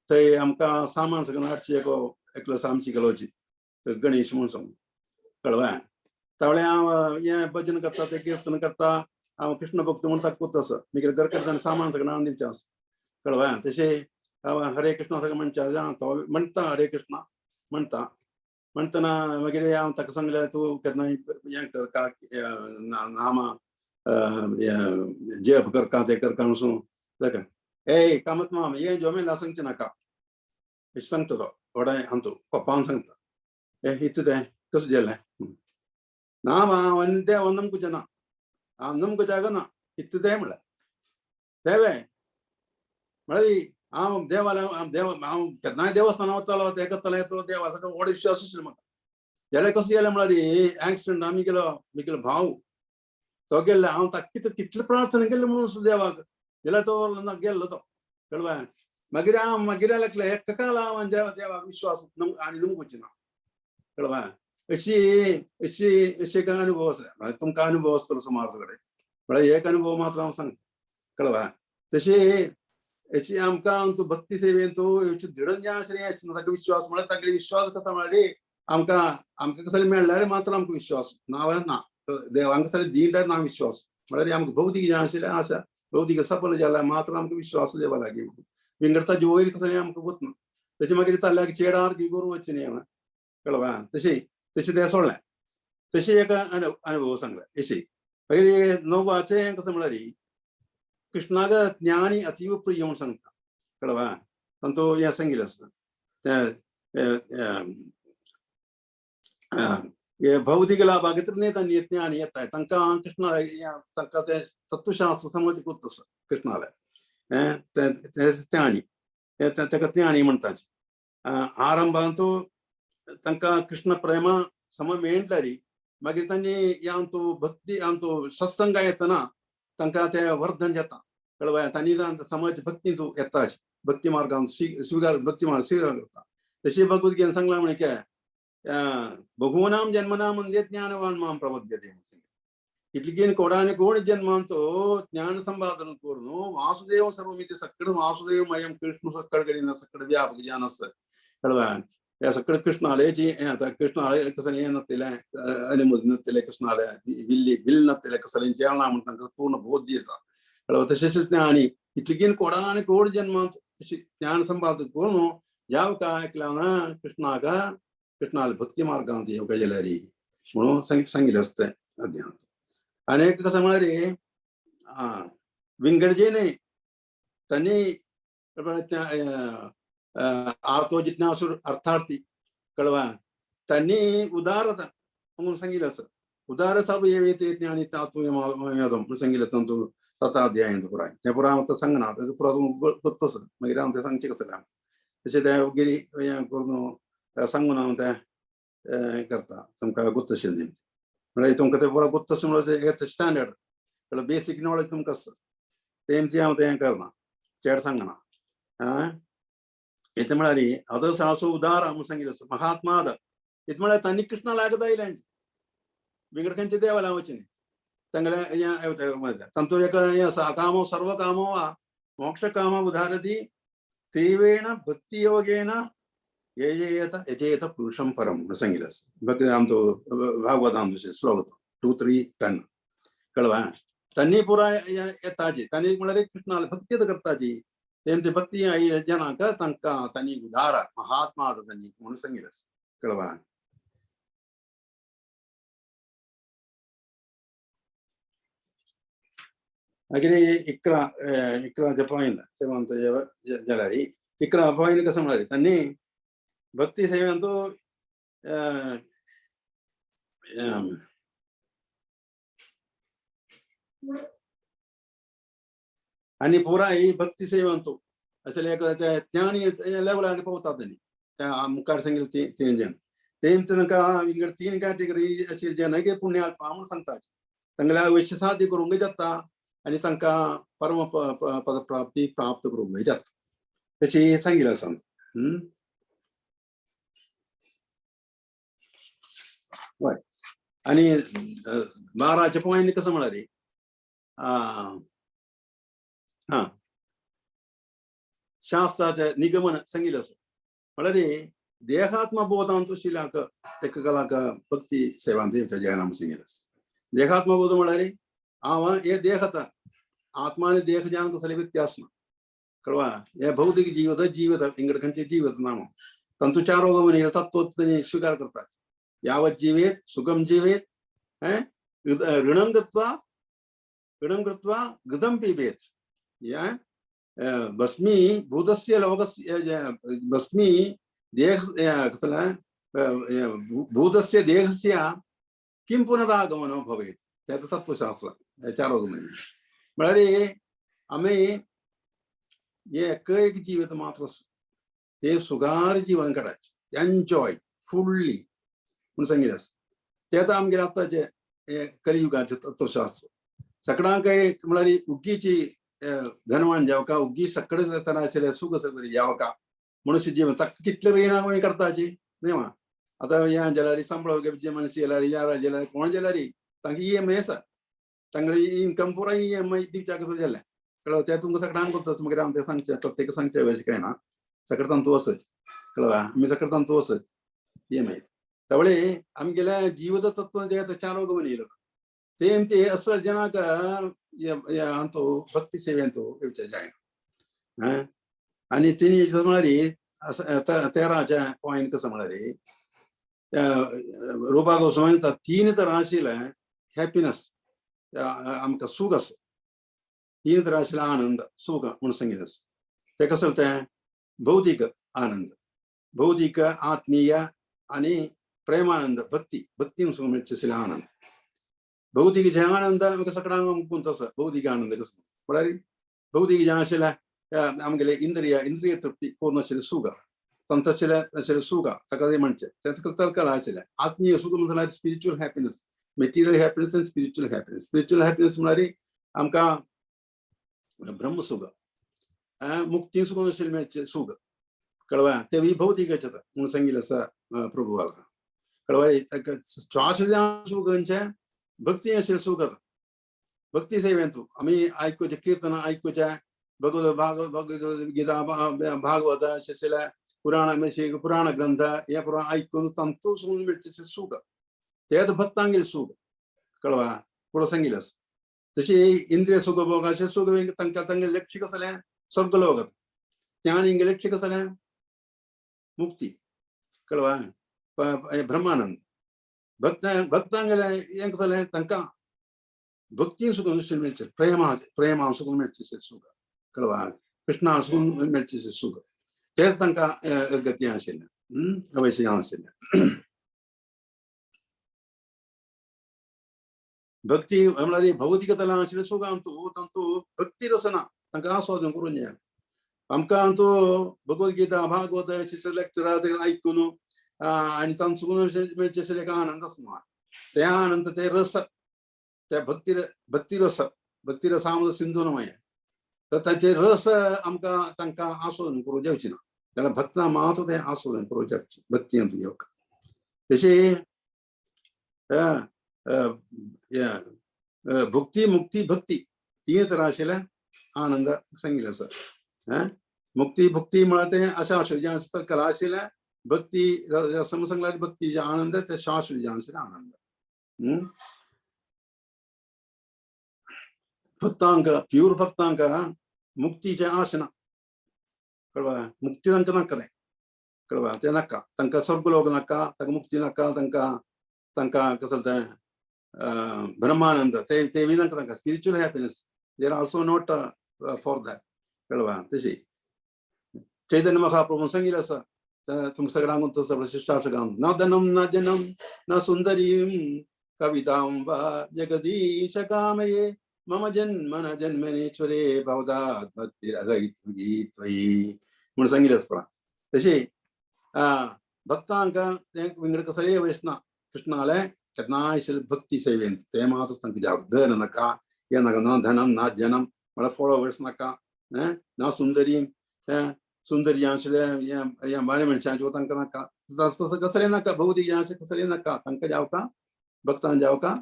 थंय आमकां सामान सगळें हाडची एकलो सामची गेलोची गणेश म्हणून सांग कळवा. तावळे हांव हें भजन करता तें किर्तन करता हांव कृष्ण भक्त म्हूण ताका कोत्ता आसा मागीर घरकडच्यान सामान सगळें हाडून दिवचें आसा कळवा. तशें हांव हरे कृष्ण सगळें म्हणच्या तो म्हणटा हरे कृष्ण म्हणटा म्हणटना मागीर हांव ताका सांगलें तूं केन्ना हें करका नामा जप करका तें करका म्हणून ताका ए कामत माम हें जोमेला सांगचें नाका अशें सांगता तो व्हडा आमचो पप्पान सांगता ए इतलें तें कसं जालें ना हांव देवा नमकुचें ना हांव नमकुच्याक ना इतलें तें म्हणलें देवे म्हळ्यार हांव देवाला देव हांव केन्नाय देवस्थानां वतालो तें करतालो येतलो देवा सगळो व्हड विश्वास आशिल्लो म्हाका. जाल्यार कसं जालें म्हळ्यार एक्सिडंट आमी गेलो मिगेलो भाव तो गेल्लो हांव ताका कितलें कितलें प्रार्थना केल्लें म्हणून सुद्दां देवाक जाल्यार तो ना गेल्लो तो कळवा. मागीर हांव मागीर लागले एका हांव देवाक विश्वास आनी नमगोची ना कळवा. अशी अशी अशी एक अनुभव आसा, तुमकां अनुभव आसतलो सुमार सगळे, म्हळ्यार एक अनुभव मात्र हांव सांगता कळवा. तशी अशी आमकां तूं भक्ती सेवेन तूं दृढ जें आसलें ताका विश्वास म्हळ्यार तागेले विश्वास कसा म्हळ्यार आमकां आमकां कसले मेळ्ळ्यार मात्र आमकां विश्वास ना ना देवांक कसले दिल्यार ना विश्वास म्हळ्यार आमकां भौतीक जें आशिल्लें आसा भौतीक सफल जाल्यार मात्र आमकां विश्वास देवा लागीं विंगड ताजे वयर कसलें आमकां वतना तशें मागीर ताल्ल्याक चेडार करून वचचें न्ही कळवा. तशी तशें तें सोडलें तशें एक अनुभव सांगलें. अशी मागीर णवाचें कसं म्हळ्यार कृष्णाक ज्ञानी अतीव प्रिय म्हूण सांगता कळवा. तांचो हें सांगिल्लें आसता तें भौतिक लाभाक न्ही तांणी ज्ञान येता तांकां कृष्ण तांकां तें तत्वशास्त्र समज गुप्त आसा कृष्णालें तें ज्ञानी ताका ज्ञानी म्हणटात. आरंभांत तांकां कृष्ण प्रेम सम मेळटली मागीर तांणी यांतू भक्ती यांतू सत्संग येतना तांकां तें वर्धन जाता कळवा. तांणी समज भक्ती तूं येता भक्ती मार्गान स्विकार भक्ती मार्ग स्विकार करता. तशी भगवद्गीतेन सांगलां म्हणे काय बहूनां जन्मनां म्हणजे ज्ञानवान मां प्रपद्यते इतलीं कोडाने कोण जन्मांतो ज्ञान संपादन करून वासुदेव सर्वमिति सkkड वासुदेवमयं कृष्ण सkkड कडेन सkkड व्यापक ज्ञान आसा कळवा. ह्या सkkड कृष्णाले जी कृष्णाले कसलें हें नासतलें अनुमती नासतलें कृष्णाले विल्ली will नासतलें कसलें जेवणां म्हण तांकां पूर्ण बोध येता कळवा. तशेंच ज्ञानी इतलीं कोडाने कोड जन्मांत ज्ञान संपादन करून जावका ऐकल्यान कृष्णाक कृष्णाले भक्ती मार्गांत येवका जाल्यार म्हणून सांगिल्लें आसता अध्यात. आनी एक कसं म्हळ्यार विंगड जे न्ही तांणी आतो जिज्ञासूर अर्थार्थी कळवा त्यांनी उदारता म्हणून सांगितलं असं उदार सब येते ज्ञानी तातू म्हणून सांगितलं तांतू साताध्याय पुराय तें पुराय हांव सांगना तें पुरा गुप्त आसा मागीर हांव तें सांगचें कसलें तशें तें गिरी हें करून सांगून हांव तें करता तुमकां गुप्त आशिल्लें म्हळ्यार तुमकां तें पुरा गुप्त म्हणल्यार स्टँडर्ड म्हळ्यार बेसीक नॉलेज तुमकां आसा तेंची हांव तें करना चड सांगना. आं इतलें म्हळ्यार आतां सासो उदार म्हणून सांगिल्लें आसा महात्माद इतलें म्हळ्यार तांणी कृष्णा लागत आयलें विंगड खंयच्या देवाला वचून तांगेलें तांतूर एक हें आसा कामो सर्व कामो वा मोक्ष काम उदारती तीव्रेण भक्तियोगेन यजेत यजेत पुरुषं परम म्हणून सांगिल्लें आसा. भक्ती आमचो भागवतान श्लोक 2 3 10 कळवा. तांणी पुराय येताजी तांणी म्हळ्यार कृष्णाले भक्ती करताजी तेमची भक्ती जनांक तांकां तांणी उदार महात्मा तांणी म्हणून सांगिल्लें आसा कळवा. मागीर 11 11 पॉयंट सेवंत जाल्यार 11 पॉयंट कसं म्हळ्यार तांणी भक्ती सेवेंतू आनी पुराय भक्ती सेवंतू अशें एक ज्ञानी लेवलार पावता तांणी त्या मुखार सांगिल्लें तीन जण तेंच तांकां विंगड 3 कॅटेगरी अशें जन पुण्यात्मा म्हणून सांगता तांगेल्या वैश्य साध्य करूंक जाता आनी तांकां परम पदप्राप्ती प्राप्त करूंक जाता तशी सांगिल्लें आसा. हय आनी 12 पॉयंट कसं म्हळ्यार हां शास्त्राचें निगमन सांगिल्लें आसा म्हळ्यार देहात्मबोधांत शिलाक एककलाक भक्ती सेवांत जयराम सांगिल्लें आसा. देहात्मबोध म्हळ्यार हांव हे देहता आत्मा आनी देह ज्ञान कसलें व्यत्यास ना कळवा. हे भौतिक जीवत जीवत विंगड खंयचे जीवत नाम तांचो चारो तत्व स्वीकार करतात यावत जीवेत सुखम जीवेत ऋणं गत्वा ऋणं कृत्वा घृतं पिबेत या भस्मी भूतस्य लोकस्य भस्मी देह कसलें भूतस्य देहस्य किं पुनरागमनं भवेत् तें तत्वशास्त्र चारोगमन म्हळ्यार आमी हे एक एक जीवित मात्र ते सुगार जीवन काडायचें एन्जॉय फुल्ली म्हूण सांगिल्लें आसा. तें आतां आमगेलें आतांचें हें कलियुगाचें तत्वशास्त्र सगळ्यांक म्हळ्यार उगीची धनवान जावका उग्गी सकडे जाताना आशिल्लें सूख सगळी जावका मनुष्य जीवन ताका कितले रिणां मागीर करताची न्ही मा. आतां ह्या जाल्यार सांबळो जे मनीस जाल्यार या जाल्यार कोण जाल्यार तांकां EMI आसा, तांगेली इन्कम पुराय EMI दिवच्याक सुरू जालें कळ्ळें. ते तुमकां सगळ्यांक करता मागीर आमी तें सांगचें प्रत्येक सांगचें अशें कांय ना, सगळें तांतू वचत कळ्ळें, आमी सगळें तांतू वचत EMI. त्यावेळी आमगेल्या जीवद तत्व जे चार गमन येयलो ते आमचे असं जनाक अंतू भक्ती सेवेंतू येवचें जायना. आनी तेणी कसं म्हळ्यार असं 13च्या पॉयंट कसं म्हळ्यार रुपा गोस्वामी तीन तरां आशिल्लें हॅपिनस आमकां सूख आसा, तीन तरां आशिल्लें आनंद सूख म्हूण सांगिल्लें आसा. तें कसलें तें भौतीक आनंद, भौतीक आत्मीय आनी प्रेमानंद भक्ती, भक्तीन सुख मेळचे आशिल्लें आनंद. भौतीक जे आनंद आमकां सगळ्यांक गुंत आसा, भौतीक आनंद कसो म्हळ्यार भौतीक जें आशिल्लें आमगेले इंद्रिय इंद्रिय तृप्ती करून आशिल्लें सूख, तांचो आशिल्लें सूख ताका तें म्हणचें तें तर्कला आशिल्लें. आत्मीय सूख म्हळ्यार spiritual happiness, material happiness आनी स्पिरिच्युअल हॅपिनस. स्पिरिच्युअल हॅपिनस म्हळ्यार आमकां ब्रह्मसूख, मुक्ती सुख आशिल्लें मेळचें सूख कळवा, तें विभौतीक जाता म्हूण सांगिल्लें आसा प्रभुवाक कळवा. ताका श्वास सूख खंयचें भक्ती आशिल्लें सूख आतां भक्ती सेवेंतू आमी आयकुचें किर्तनां आयकुचें भगवत भागवत गीता भागवत अशें पुराण पुराण ग्रंथ हे पुराण आयकून तांतू सून मेळचें सूख तें भक्तांगेलें सूख कळवा पुरो सांगिल्लें आसा. तशी इंद्रिय सुख भोगाचें सूख तांकां तांगेलें लक्ष्य कसलें स्वर्गलोक, ज्ञानींगे लक्ष्य कसलें मुक्ती कळवा ब्रह्मानंद. भक्त भक्तांगेलें हें कसलें तांकां भक्ती सुख मेळचें प्रेमा प्रेमा सुख मेळचें सूख कळवा, कृष्णा सुख मेळचें सूख तें तांकां गती आशिल्लें अवश्य आशिल्लें. भक्ती म्हळ्यार भौतिक तलां आशिल्लें सुख आमतू तांतू भक्ती रसना तांकां आस्वादन करून जाय. आमकां आमचो भगवद्गीता भागवत अशें लेक्चरां आयकून आनी तांचो मेळचें आशिल्लें एक आनंद आसना, ते आनंद ते रस त्या भक्ती भक्तिरस भक्तिरसा सिंधू न्हय तर ताचे रस आमकां तांकां आस्वादन करूंक जावची ना जाल्यार भक्तां मात्र तें आस्वादन करूंक जावचें भक्ती घेवक. तशी भुक्ती मुक्ती भक्ती तीन तरां आशिल्लें आनंद सांगिल्लें आसा. मुक्ती भुक्ती म्हळ्यार तें अशें आशिल्लें जें आसता कला आशिल्लें भक्ती समसंगल्यार भक्ती जे आनंद ते शाश्वत जें आशिल्लें आनंद. भक्तांक प्यूर भक्तांक मुक्तीचें आश ना कळवा, मुक्ती तांकां नाका तें कळवा, तें नाका तांकां स्वर्गलोक नाका, तांकां मुक्ती नाका, तांकां तांकां कसलें तें ब्रह्मानंद ते ते बी नाका तांकां spiritual happiness they are also not for that कळवा. तशी चैतन्य महाप्रभू सांगिल्लें आसा तुमकां सगळ्यांक तसो शिष्टार्थकां न धनम न जनम न सुंदरीं कवितां वा जगदीश कामये मम जन्म न जन्मनेश्वरे भवदात् भक्तिरसैत्वयी म्हूण सांगिल्लें आसता. तशी भक्तांक तें विंगड कसलेय वयसना कृष्णालें केन्नाय भक्ती सेवेन तें मात्र तांकां जावं धन नाका हें नाका न धनम ना जनम म्हळ्यार फॉलोवर्स नाका ना सुंदरी सुंदरी आशिल्लें हें बऱ्या मनशांच्यो तांकां नाका तसो कसलें नाका भौतीक जें आसा कसलें नाका तांकां जावका भक्तांक जावका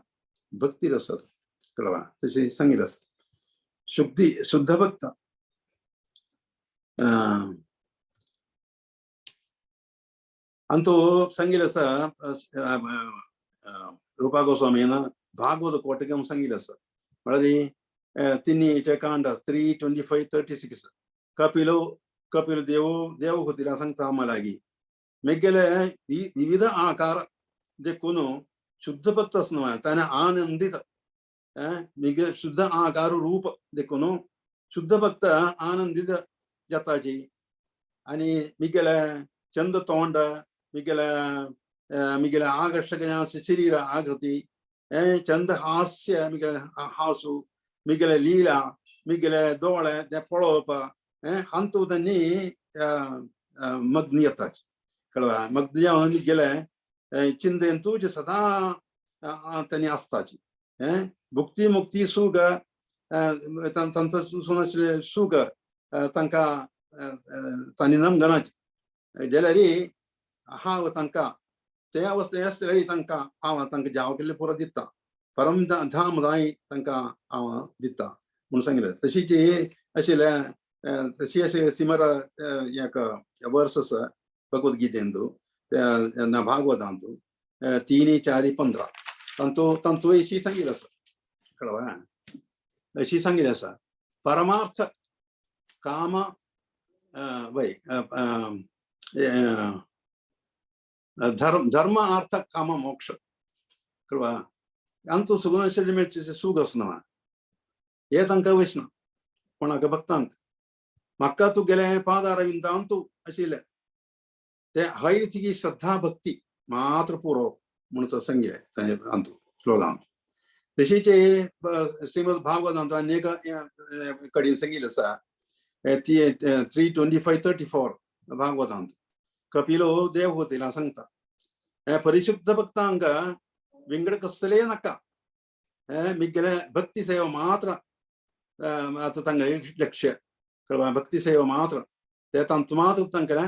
भक्ती रस कळवा तशी सांगिल्लें आसा. शुद्धी शुद्ध भक्त अंतू सांगिल्लें आसा रुपा गोस्वामीन भागवत कोटकम सांगिल्लें आसा म्हळ्यार तिन्हीचे कांड 3, 25, 36 कपिलो कपिल देव देवहुतीला सांगता आम्हा लागी मेगेले विविध आकार देखून शुद्ध भक्त असणं ताने आनंदित मिगे शुद्ध आकार रूप देखून शुद्ध भक्त आनंदित जाताची आणि मिगेले चंद तोंड मिगेले मिगेले आकर्षक शरीर आकृती चंद हास्य मिगेले हासू मिगेले लीला मिगेले दोळे ते पळोवप हांतू त्यांनी मग्न येताची कळवा. मग्न जावन मिगेले चिंतेंतू जे सदा त्यांनी आसताची भुक्ती मुक्ती सुख तांचो आशिल्लें सूख तांकां तांणी नमगणाचें जाल्यार हांव तांकां ते अवस्थे आसतली तांकां हांव तांकां जाव केल्ले पुरो दिता, परम धाम दाय तांकां हांव दिता म्हणून सांगिल्लें. तशीच आशिल्लें तशी अशें सिमर एक वर्स आसा भगवद्गीतेंतु भागवतांतु 3, 4, 15 तांतू तांतू अशी सांगिल्लें आसा, कळवा अशी सांगिल्लें आसा. परमार्थ काम वय धर्म धर्म अर्थ काम मोक्ष कळवा अंतू सुगुण मेळचे सूग आसना हे तांकां वैष्णव कोणाक भक्तांक म्हाका तूं गेले पादारविंदांतु आशिल्लें ते हयची श्रद्धा भक्ती मात्र पुरो म्हणून सांगिल्लें अंतू श्लोकांत. तशीच श्रीमद भागवतांत अनेक कडेन सांगिल्लें आसा 3, 25, 34 भागवतांत कपिलो देवहूतीला सांगता हे परिशुद्ध भक्तांक विंगड कसले नाका, मिगेले भक्ती सेवा मात्र आतां तांगे लक्ष्य कळवा भक्ती सेवा मात्र ते तांतू मात्र तांकां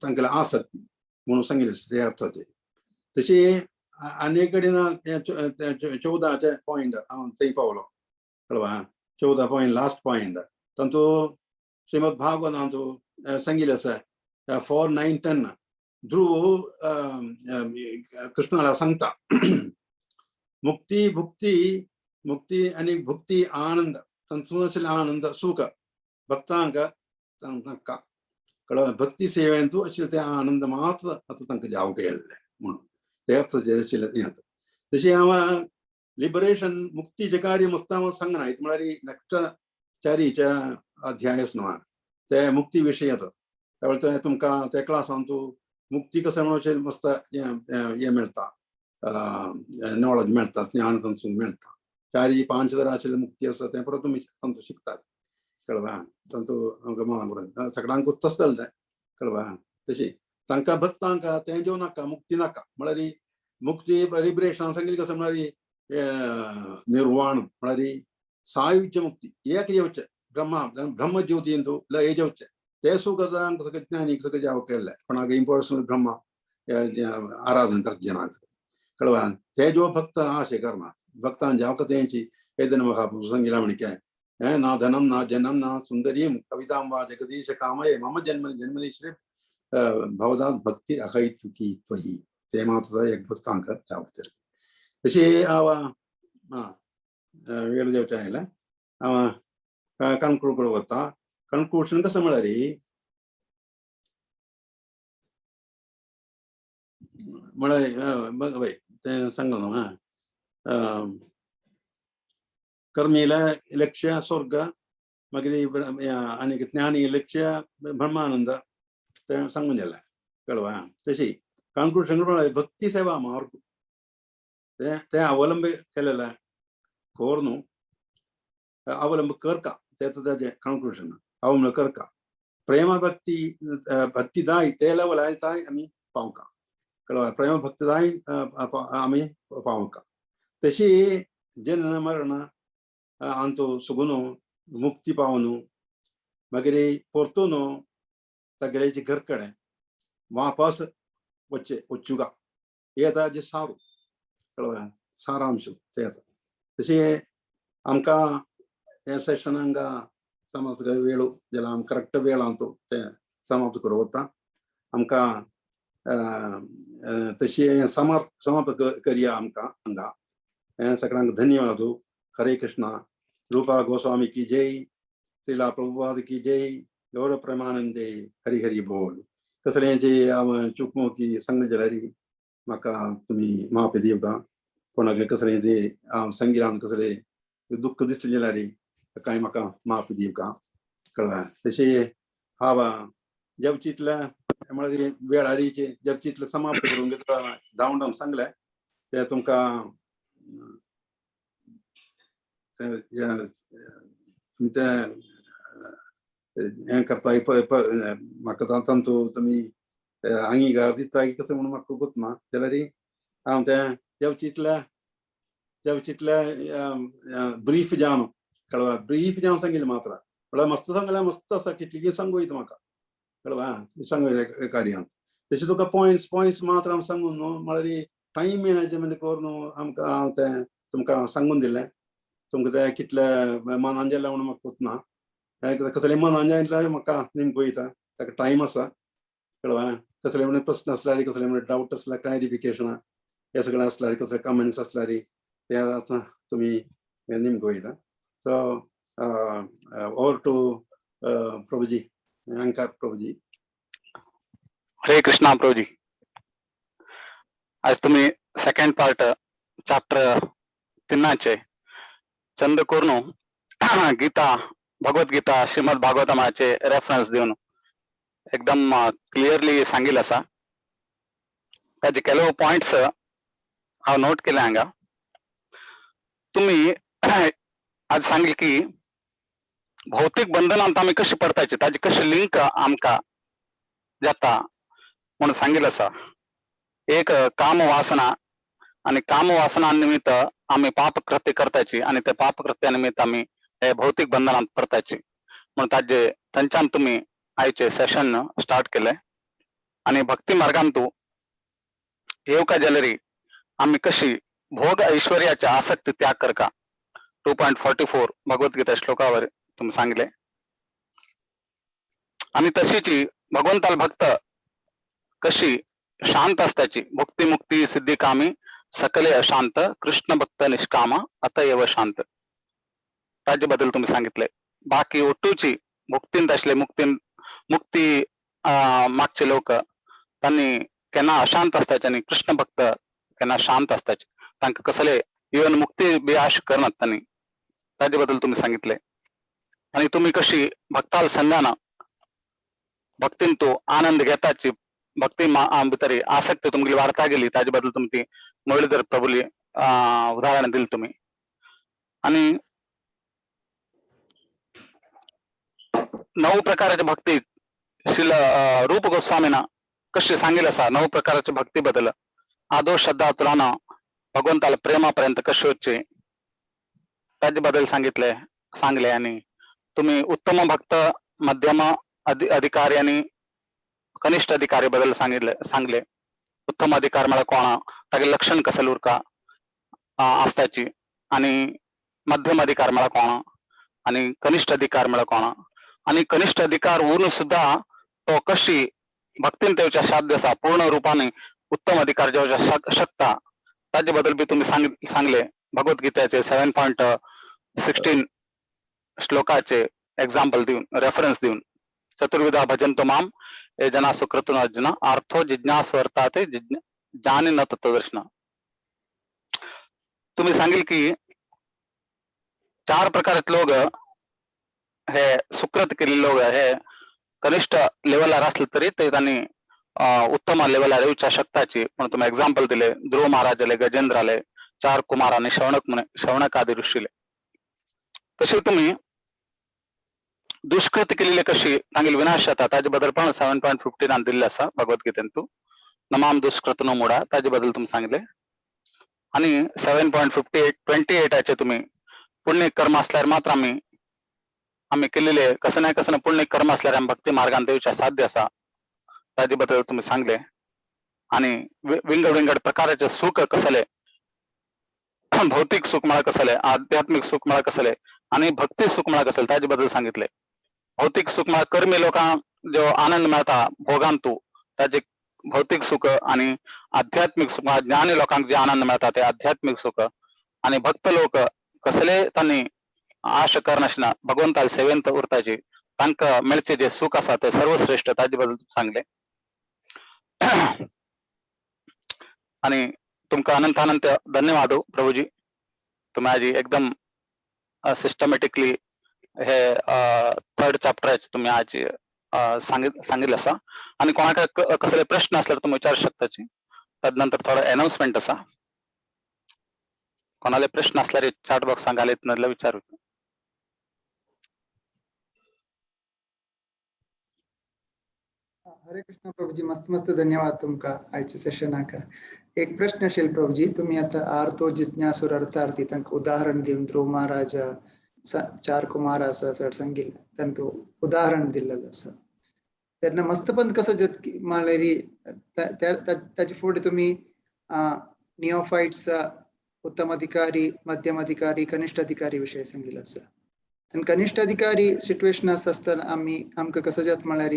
तांकां आसक्ती म्हणून सांगिल्लें ते अर्थाचे. तशी आनी कडेन 14 पॉयंट हांव थंय पावलो कळवा 14 पॉयंट लास्ट पॉयंट तांतू श्रीमद भागवतांतू सांगिल्लें आसा 4, 9, 10 ध्रुव कृष्णाला सांगता मुक्ती भुक्ती मुक्ती आनी भुक्ती आनंद तांचो आशिल्लो आनंद सुख भक्तांक तांकां कळ्ळें भक्ती सेवेंतू आशिल्लें ते आनंद मात्र आतां तांकां जावंक येयल्लें म्हणून ते अर्थाचें आशिल्लें हें. तशें हांव लिबरेशन मुक्तीचें कार्य मस्त हांव सांगना, हें म्हळ्यार नेक्स्ट चारीच्या अध्याय न्हू ते मुक्ती विशय येता त्यावेळी ते तुमकां ते क्लासांतू मुक्ती कसं म्हणून मस्त हें मेळटा, नॉलेज मेळटा, ज्ञान तांचो मेळटा. 4, 5 तरा आशिल्ले मुक्ती आसा तें परत तुमी तांचो शिकतात कळवा तांतू आमकां सगळ्यांकूच तशें चलता कळवा. तशी तांकां भक्तांक तें जेव नाका मुक्ती नाका म्हळ्यार मुक्ती लिबरेशन सांगिल्लें कसं म्हळ्यार निर्वाण म्हळ्यार सायुज्य मुक्ती एक येवचें ब्रह्मा ब्रह्मज्योतींतू लय जेवचें ते सुख सगळें ज्ञानीक सगळें जावं केल्लें कोणाक इम्पर्सनल ब्रह्मा आराधन करता जनांक कळवा. ते जो भक्त आशे करना भक्तान जावं तेंची येदन म्हाका सांगिला म्हणके ना धनम ना जनम ना सुंदरीम कवितां वा जगदीश कामये मम जन्म जन्मनि श्री भवदात भक्ती अहैतुकी त्वयि ते मात्र एक भक्तांक जावं. तशी हांव वेळ जेवचें आयलें हांव कन्क्लूड वता. कन्क्लूशन कसं म्हळ्यार म्हळ्यार वय तें सांगलें न्हू कर्मीला लक्ष्य स्वर्ग मागीर आनी ज्ञानी लक्ष्य ब्रह्मानंद तें सांगून जालें कळवा. तशी कन्क्लूशन म्हळ्यार भक्ती सेवा मार्ग तें तें अवलंब केलेलें कोर न्हू अवलंब करका तें ताजें कन्क्लूशन अवलंब करका प्रेम भक्ती भक्तिदाय ते लेवल आयताय आमी पावंका कळवा प्रेम भक्तिदाय आमी पावंका. तशी जन्म मरण अंतू सुगुनो मुक्ती पावनु मागीर परतून तागेल्याचे घर कडेन वापस वच्चे वच्चुका हे ताजें सारू कळ्ळें सारांश ते येता. तशें आमकां हें सेशन हांगा समज वेळ जाल्यार आमकां करेक्ट वेळांत तें समाप्त करूं वता आमकां तशी समाप्त करया आमकां हांगा. हें सगळ्यांक धन्यवाद. हरे कृष्णा. रूपा गोस्वामी की जय, श्रीला प्रभुपाद की जय, गौर प्रेमानंदे हरी हरी बोल. कसलें जे हांव चुकमो की संग जाल्यार म्हाका तुमी माफी दिवका. कोणाक कसलें जे हांव संगिरान कसलें दुख्ख दिसलें जाल्यार कांय म्हाका माफी दिवका कळ्ळें. तशें हांव जपचितलें म्हळ्यार वेळारीचे जपचितलें समाप्त करून घेतला धांवन धांवन सांगलें तें तुमकां तुमचें हें करता म्हाका तांतू तुमी अंगीकार दिता कसं म्हणून म्हाका गोतना जाल्यार हांव तें जेवचितलें ज्या चितल्या ब्रीफ जावन कळवा ब्रीफ जावन सांगिल्लें मात्र म्हळ्यार मस्त सांगल्यार मस्त आसा कितली सांगू येता म्हाका कळवा सांगू कार्यान तशें तुका पॉयंट्स पॉयंट्स मात्र हांव सांगून न्हू म्हळ्यार टायम मॅनेजमेंट करून आमकां हांव तें तुमकां सांगून दिलें. तुमकां तें कितले मनान जालें म्हणून म्हाका कोतना कसलें मनान जालें म्हाका नेमको वयता ताका टायम आसा कळवा. कसले म्हणून प्रस्न आसल्यार कसले म्हणून डावट आसल्यार क्लॅरिफिकेशन हे सगळें आसल्यार कसले कमेंट्स आसल्यार ते आतां तुमी नेमको वयता. So over to Prabhuji, Ankar Prabhuji. Hare Krishna Prabhuji. आज तुम्ही सेकंड पार्ट चॅप्टर तिन्नाचे चंद कोर्नु गीता, भगवत गीता, श्रीमद भागवतमाचे रेफरन्स दिवन एकदम क्लियरली सांगिल आसा. ताजे ಕೆಲವು पॉइंट्स हांव नोट केले हांगा. तुम्ही आज सांगले की भौतिक बंधनांत आमी कशी पडताची ताजी कशी लिंक आमकां जाता म्हणून सांगिल आसा. एक काम वासना आणि काम वासना निमित्त आम्ही पापकृत्य करताची आणि त्या पापकृत्या निमित्त आम्ही हे भौतिक बंधनात पडताची म्हणून ताजे थंयच्यान तुम्ही आयचे सेशन स्टार्ट केले. आणि भक्ती मार्गांतू येवका जाल्यार आम्ही कशी भोग ऐश्वर्याच्या आसक्ती त्याग करका 2.44 भगवद्गीता श्लोकावर तुम्ही सांगले. आणि तशीची भगवंताल भक्त कशी शांत असताची भुक्ती मुक्ती सिद्धी कामी सकले अशांत कृष्ण भक्त निष्काम अतएव शांत ताजे बद्दल तुम्ही सांगितले. बाकी ಒಟ್ಟೂची मुक्तींत असले मुक्तीन मुक्ती मागचे लोक त्यांनी केन्ना अशांत असताचे आणि कृष्ण भक्त केन्ना शांत असताचे तांकां कसले इवन मुक्ती बी आश करनात त्यांनी ताजे बद्दल तुम्ही सांगितले. आणि तुम्ही कशी भक्ताल संघाना भक्तीन तो आनंद घेताची भक्ती भितर आसक्ती तुमगेली वाडता गेली ताजे बद्दल तुम्ही ती मुरलीधर प्रभुली उदाहरण दिले तुम्ही. आणि 9 प्रकारचे भक्ती शिल रूप गोस्वामीना कशी सांगितलं असा 9 प्रकारचे भक्ती बद्दल आदो श्रद्धा तुलाना भगवंताला प्रेमापर्यंत कशी होचे त्याचे बद्दल सांगले. आणि तुम्ही उत्तम भक्त मध्यम अधिकारी आणि कनिष्ठ अधिकारी बद्दल सांगले. उत्तम अधिकार मला कोणा तागे लक्षण कसं उरका आसताची आणि मध्यम अधिकार मला कोणा आणि कनिष्ठ अधिकार मला कोणा आणि कनिष्ठ अधिकार उरून सुद्धा तो कशी भक्तीन तेवच्या साध्य असा पूर्ण रूपाने उत्तम अधिकार जेवच्या शकता ताजे बद्दल बी तुम्ही सांगले. भगवद्गीतेचे 7.16 श्लोकाचे एक्झाम्पल देऊन रेफरन्स देऊन चतुर्विधा भजंतो माम ए जना सुकृतुन अर्जुन अर्थो जिज्ञासु अर्थाते जाने न तत्वदर्शन. तुम्ही सांगेल की 4 प्रकारचे लोक हे सुकृत केलेले लोक हे कनिष्ठ लेवलार असले तरी ते त्यांनी उत्तम लेवलार येवच्या शकताची म्हणून तुम्ही एक्झाम्पल दिले. ध्रुव महाराज आले, गजेंद्र आले, 4 कुमार आणि शौनक मुने शौनक आदी ऋषीले. तशी तुम्ही दुष्कृत केलेले कशी तांगेल विनाश जाता ताजे बद्दल पण 7.15 दिल्ले आसा भगवद्गीतेंतू. नमाम दुष्कृत नो मोडा ताजे बद्दल तुम्ही सांगले. आणि 7.58 28 तुम्ही पुण्य कर्म असल्यार मात्र आम्ही केलेले कसं नाही कसं पुण्य कर्म असल्यार आम्ही भक्ती मार्गान देवच्या साध्य आसा ताजे बद्दल तुम्ही सांगले. आणि विंगड विंगड प्रकारचे सुख कसले भौतिक सुख मला कसले आध्यात्मिक सुख मला कसले आणि भक्ती सुख मला कसले ताजे बद्दल सांगितले. भौतिक सुख मला कर्मी लोकांक जो आनंद मेळता भोगांतू ताजे भौतिक सुख आणि आध्यात्मिक सुख मला ज्ञानी लोकांक जे आनंद मेळता ते आध्यात्मिक सुख. आणि भक्त लोक कसले त्यांनी आश करनासतना भगवंताल सेवेंत उरताची तांकां मेळचे जे सुख आसा ते सर्वश्रेष्ठ ताजे बद्दल सांगले. आणि तुमकां अनंत अनंत धन्यवाद हो प्रभुजी. तुम्ही आजी एकदम सिस्टमॅटिकली हे थर्ड चॅप्टराचे तुम्ही आज सांगितलं आसा. आणि कोणाक कसले प्रश्न असल्यार तुम्ही विचारू शकताची. तदनंतर थोडो अनाउन्समेंट आसा. कोणाले प्रश्न असल्यार चॅट बॉक्सांत घालीत नाजाल्यार विचारू. हरे कृष्ण प्रभुजी, मस्त मस्त धन्यवाद तुमका आयच्या सेशनाक. एक प्रश्न आशिल्लो प्रभुजी, तुम्ही आता आर्तो जिज्ञासूर अर्थार्थी तांकां उदाहरण दिवन ध्रुव महाराज चार कुमार आसा सर सांगिल्लें, तांकां उदाहरण दिल्लें आसा. तेन्ना मस्तपंत कसो जत म्हळ्यार ताचे फुडें तुमी नियोफायट्स उत्तम अधिकारी, मध्यम अधिकारी, कनिष्ठ अधिकारी विशय सांगिल्लो आसा. आनी कनिष्ठ अधिकारी सिट्युएशन आसा आसतना आमी आमकां कसो जाता म्हळ्यार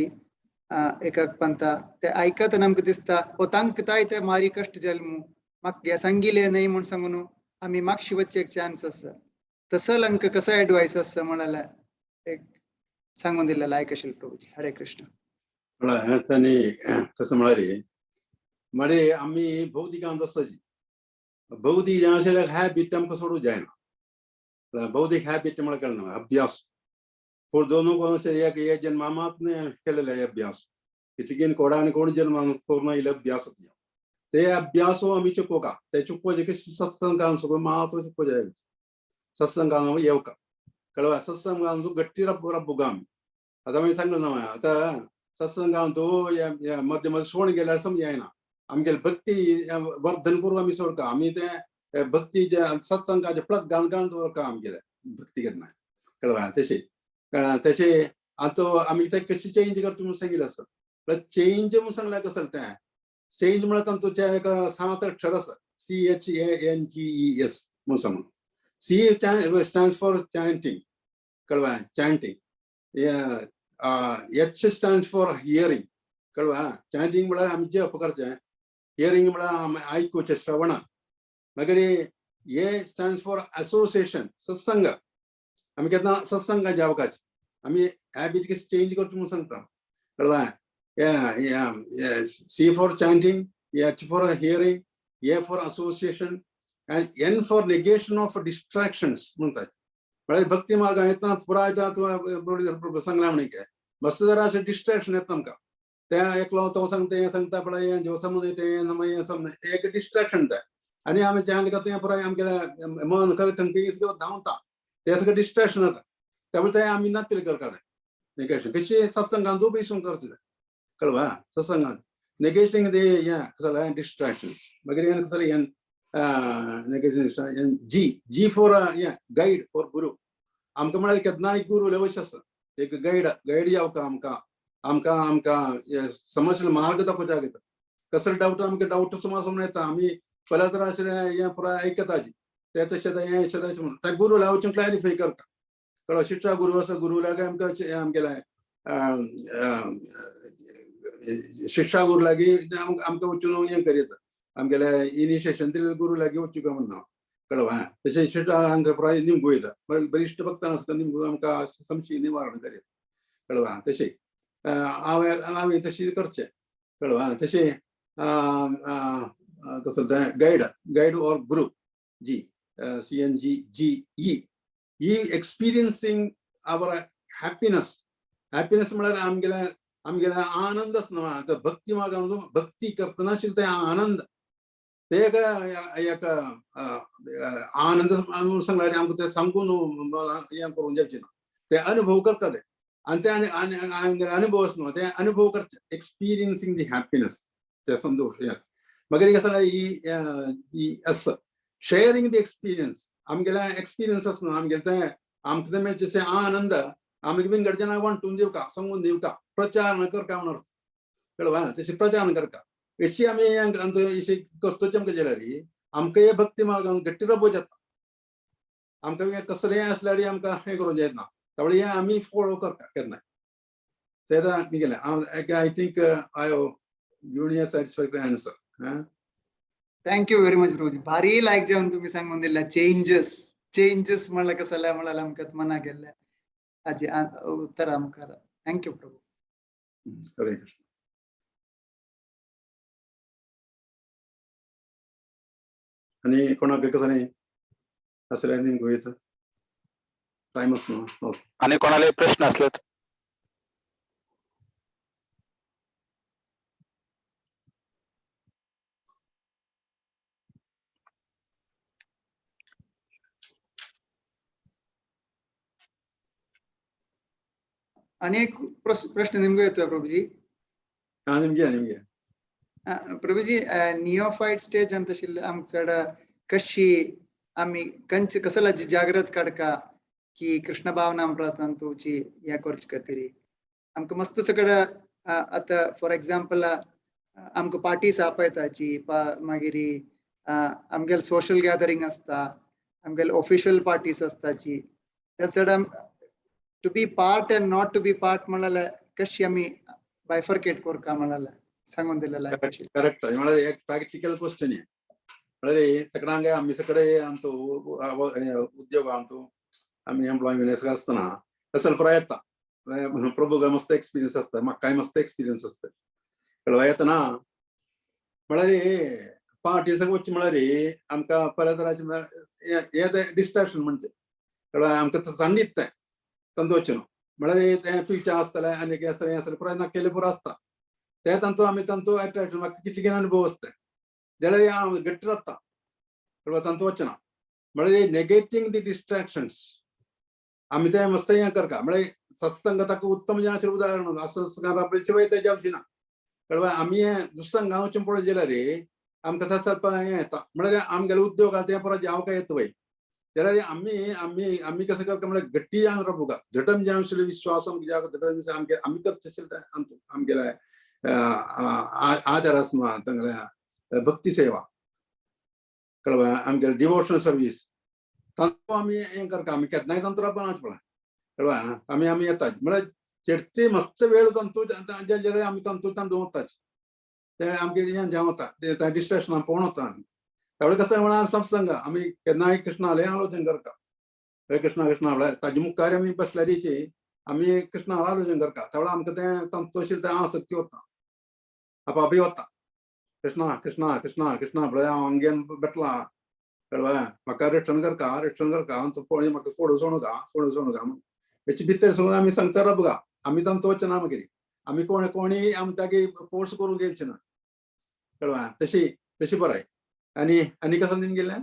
एकाक पंता ते आयकतना आमकां दिसता ओ तांकां ताय ते मारी कश्ट जाले मू, म्हाका सांगिल्लें न्हय म्हूण सांगून आमी मागशी वचचे एक चान्स आसा. तसो आमकां कसो एडवायस आसा म्हळ्यार एक सांगून दिलें लायक आशिल्लें प्रभुजी. हरे कृष्ण. तांणी कसं म्हळ्यार मरे आमी भौतिकांत आसताची भौतिक जें आशिल्लें हॅबीट आमकां सोडूंक जायना. बौद्धिक हॅबीट म्हळ्यार कळना अभ्यास पूण दोनू कोण एक हे जन्मात केलेले अभ्यास इतकीन कोडा आनी कोण जन्मान करून आयिल्ले अभ्यास ते अभ्यास आमी चुकोवका ते चुकोवचे सत्संगान सगळं मात्र चुको जाय. सत्संगान येवका कळवा सत्संगान गट्टी रब्बु रब्बुगा आमी. आतां आमी सांगलें ना आतां सत्संगान तूं मध्ये मध्ये सोड गेल्यार समज येना. आमगेले भक्ती वर्धन करून आमी सोडका आमी ते भक्ती जे सत्संगाचे प्लग घालून घालून दवरका आमगेले भक्ती केन्ना कळवा तशें तशें आतां आमी ते कशी चेंज करता म्हणून सांगिल्लें आसा. चेंज म्हणून सांगल्यार कसं तें चेंज म्हळ्यार तांचो एक सात अक्षर आसा CHANGES म्हणून सांगून. सी स्टँड्स फॉर चॅन्टिंग कळवा chanting, H stands for hearing कळवा चॅन्टिंग म्हळ्यार आमी जप करचें, हियरींग म्हळ्यार आमी आयकुचें श्रवण. मागीर ए स्टँड्स फॉर असोसिएशन सत्संग, आमी केन्ना सत्संग जावकाचे आमी हॅबीट कशी चेंज करता म्हणून सांगता कळवा. C for chanting, H for hearing, A for association, and N for negation of distractions म्हणतात. म्हळ्यार भक्ती मार्गान येतना पुराय तुवें सांगलां म्हण काय मस्त जरा अशें डिस्ट्रेक्शन येता आमकां. तें एकलो तो सांगता हें सांगता पळय हें जेवसम न्हय तें हें सम एक डिस्ट्रेक्शन तें आनी आमी चॅन्ट करता तें पुराय आमगेलें मन खंय धांवता तें सगळें डिस्ट्रेक्शन जाता. त्यामुळे तें आमी नातील करता नेगेशन कशी सत्संगान तूं बेसून करता कळवा सत्संगान नेगेशन ते हें कसलें डिस्ट्रेक्शन्स. मागीर हें कसलें हें negation G G for हें गायड फॉर गुरू. आमकां म्हळ्यार केन्नाय गुरू लेवश आसा एक गायड गायड जावका आमकां आमकां आमकां समजले मार्ग दाखोवच्याक येता. कसलो डावट आमकां डावट सुमार समज येता आमी पयल्या तर आशिल्लें हें पुराय आयकताची तें तशें हें अशें तशें म्हणून त्या गुरू वचून क्लॅरिफाय करता कळ्ळो. शिक्षा गुरू आसा गुरू लागीं आमकां आमगेलें शिक्षा गुरू लागीं आमकां वचून हें करीत आमगेलें इनिशिएशन दिल्ले गुरू लागीं वचूं काय म्हणून कळ्ळो. तशें शिक्षा आमकां पुराय निमगो वयता बरिश्ट भक्तान आसता निमगो आमकां संशय निवारण करीत कळ्ळो. तशें हांवें हांवें तशें करचें कळ्ळो. तशें कसलें तें गायड गायड ऑर गुरू G CNGGE E experiencing our happiness. Happiness म्हळ्यार आमगेले आमगेले आनंद आसना आतां भक्ती मार्गान भक्ती करतना आशिल्लो ते आनंद ते एक एक आनंद सांगल्यार आमकां ते सांगून हें करूंक जावचें ना ते अनुभव करता ते आनी ते आनी आमगेले अनुभव आसना ते अनुभव करचे एक्सपिरियन्सिंग दी हॅपिनस ते संतोश. मागीर कसं ही एस शेअरिंग the experience आमगेले एक्सपिरियन्स आसना आमगेले ते आमकां ते मेळचे ते आनंद आमी विंगड जनांक वांटून दिवका सांगून दिवका प्रचार न करका म्हणून कळवा तशें प्रचार न करका अशी आमी अशी करतोच आमकां जाल्यार आमकां हे भक्ती मार्गान गट्टी रबो जाता आमकां कसलें आसल्यार आमकां हें करूंक जायना. त्यामुळे हें आमी फॉलो करता केन्नाय तेन्ना गेलें I think I have given a satisfactory answer. Thank you very much Prabhuji. भारी लायक जेवण तुम्ही सांगून दिला चेंजेस चेंजेस म्हणल्यार कसं जालें म्हळ्यार आमकां मनाक गेल्लें हाजे उत्तर आमकां. Thank you Prabhu. Hare Krishna. आनी कोणाक कसं आसल्यार निमगो वयता टायम आसना. ओके. आणि कोणाला प्रश्न असले तर? आणि एक प्रश्न निमगो येतोय प्रभुजी. हा निमगे निमगे. प्रभुजी, नियोफाईट स्टेज अंत आशिल्ले आमकां चड कशी आमी कंच कसला जागृत काडका की कृष्ण भावना तुमची हें करचे खातीर आमकां मस्त सगळं. आतां फॉर एग्जाम्पल, आमकां पार्टीज आपयताची, मागीर आमगेले सोशल गॅदरींग आसता, आमगेले ऑफिशियल पार्टीज आसताची. त्या चड to be part and not to be part म्हणल्यार कशी आमी बायफर्केट करका म्हणल्यार सांगून दिलेला. करेक्ट. म्हळ्यार एक प्रॅक्टिकल क्वेश्चन आहे. म्हळ्यार सगळ्यांक आमी सगळे आमचो उद्योग, आमचो आमी एम्प्लॉयमेंट सगळं आसतना तसं पुराय येता. प्रभूक मस्त एक्सपिरियन्स आसता, म्हाकाय मस्त एक्सपिरियन्स आसता. कळवा येतना म्हळ्यार पार्टी सगळं वचचें म्हळ्यार आमकां परत तराचे डिस्ट्रॅक्शन म्हणचे. कळ्ळें? आमकां सांडीत तें तांचो वचून म्हळ्यार तें पिवचें आसतलें आनी हें आसतलें, हें आसतलें, पुराय ना केलें पुरो आसता ते तांचो आमी तांचो अट्रॅक्शन. म्हाका कितले कितें अनुभव आसता जाल्यार हांव घट्ट रावता. कळ्ळें? तांचो वचना म्हळ्यार नेगेटींग दी डिस्ट्रॅक्शन्स. आमी तें मस्त हें करता. म्हळ्यार सत्संग ताका उत्तम जें आशिल्लें उदाहरण. सत्संगा शिवाय तें जावचें ना. कळ्ळें? आमी हें दुस्संगा वचून पळोवंक गेल्यार आमकां सत्संग हें येता. म्हळ्यार आमगेले उद्योग आहा ते परत जावं काय येता वय जाल्यार आमी आमी आमी कसं करता म्हळ्यार गट्टी जावन रावूंक दृढम जावन आशिल्लें विश्वास दृढम आमगे आमी करचे आशिल्लें आमचो आमगेले आचार आसना, तांगेले भक्ती सेवा. कळ्ळें? आमगेले डिवोशनल सर्वीस तांचो आमी हें करता. आमी केन्नाय तांचो रावपा पळय. कळ्ळें? आमी आमी येतात म्हळ्यार चेडचे मस्त वेळ तांचो जाल्यार आमी तांचो तांचो दवरताच. ते आमगे हें जावं वता ते डिस्ट्रॅक्शन पळोवन वता आमी. त्यावेळी कसं म्हळ्यार सत्संग आमी केन्नाय कृष्णाले आलोचन करता. हरे कृष्णा कृष्णा म्हळ्यार ताजे मुखार आमी बसल्यारीची आमी कृष्णा आलोचन करता. त्यावेळी आमकां तें तांचो आशिल्लें तें आसक्ती वता, आपापी वता. कृष्णा कृष्णा कृष्णा कृष्णा म्हळ्यार हांव आमगेन बेटला. कळ्ळें? म्हाका रक्षण करका, रक्षण करका, हांव पळय म्हाका सोडू सोडूका, सोडू सोडूका म्हणून हेचे भितर सगळं आमी सांगता राबगा. आमी तांचो वचना. मागीर आमी कोण कोणी आमी तागे फोर्स करूंक घेवचे ना. कळ्ळें? तशी तशी बराय. आनी आनी कसं दिवन गेलें?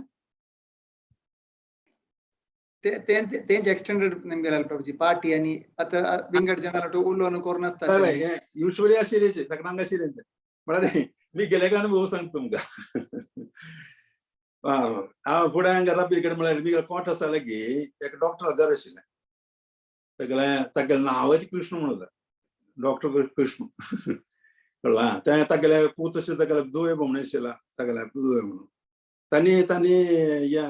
तेंच एक्सटेंडेड निमगेले प्रभुजी, पार्टी आणि आता विंगड जणां उलोवन करून आसता. युजली आशिल्लें सगळ्यांक आशिल्लें. म्हळ्यार मी गेले काय अनुभव सांगता तुमकां. हांव फुडें हांगा रब्बी कडेन म्हळ्यार मी कोट आसा की एक डॉक्टर घर आशिल्लें. सगळें तागेलें नांवच कृष्ण म्हणून, डॉक्टर कृष्ण. कळ्ळें? तें तागेले पूत आशिल्ले, तागेले दुवे म्हणून आशिल्ला, तागेले दुवे म्हणून. तांणी तांणी या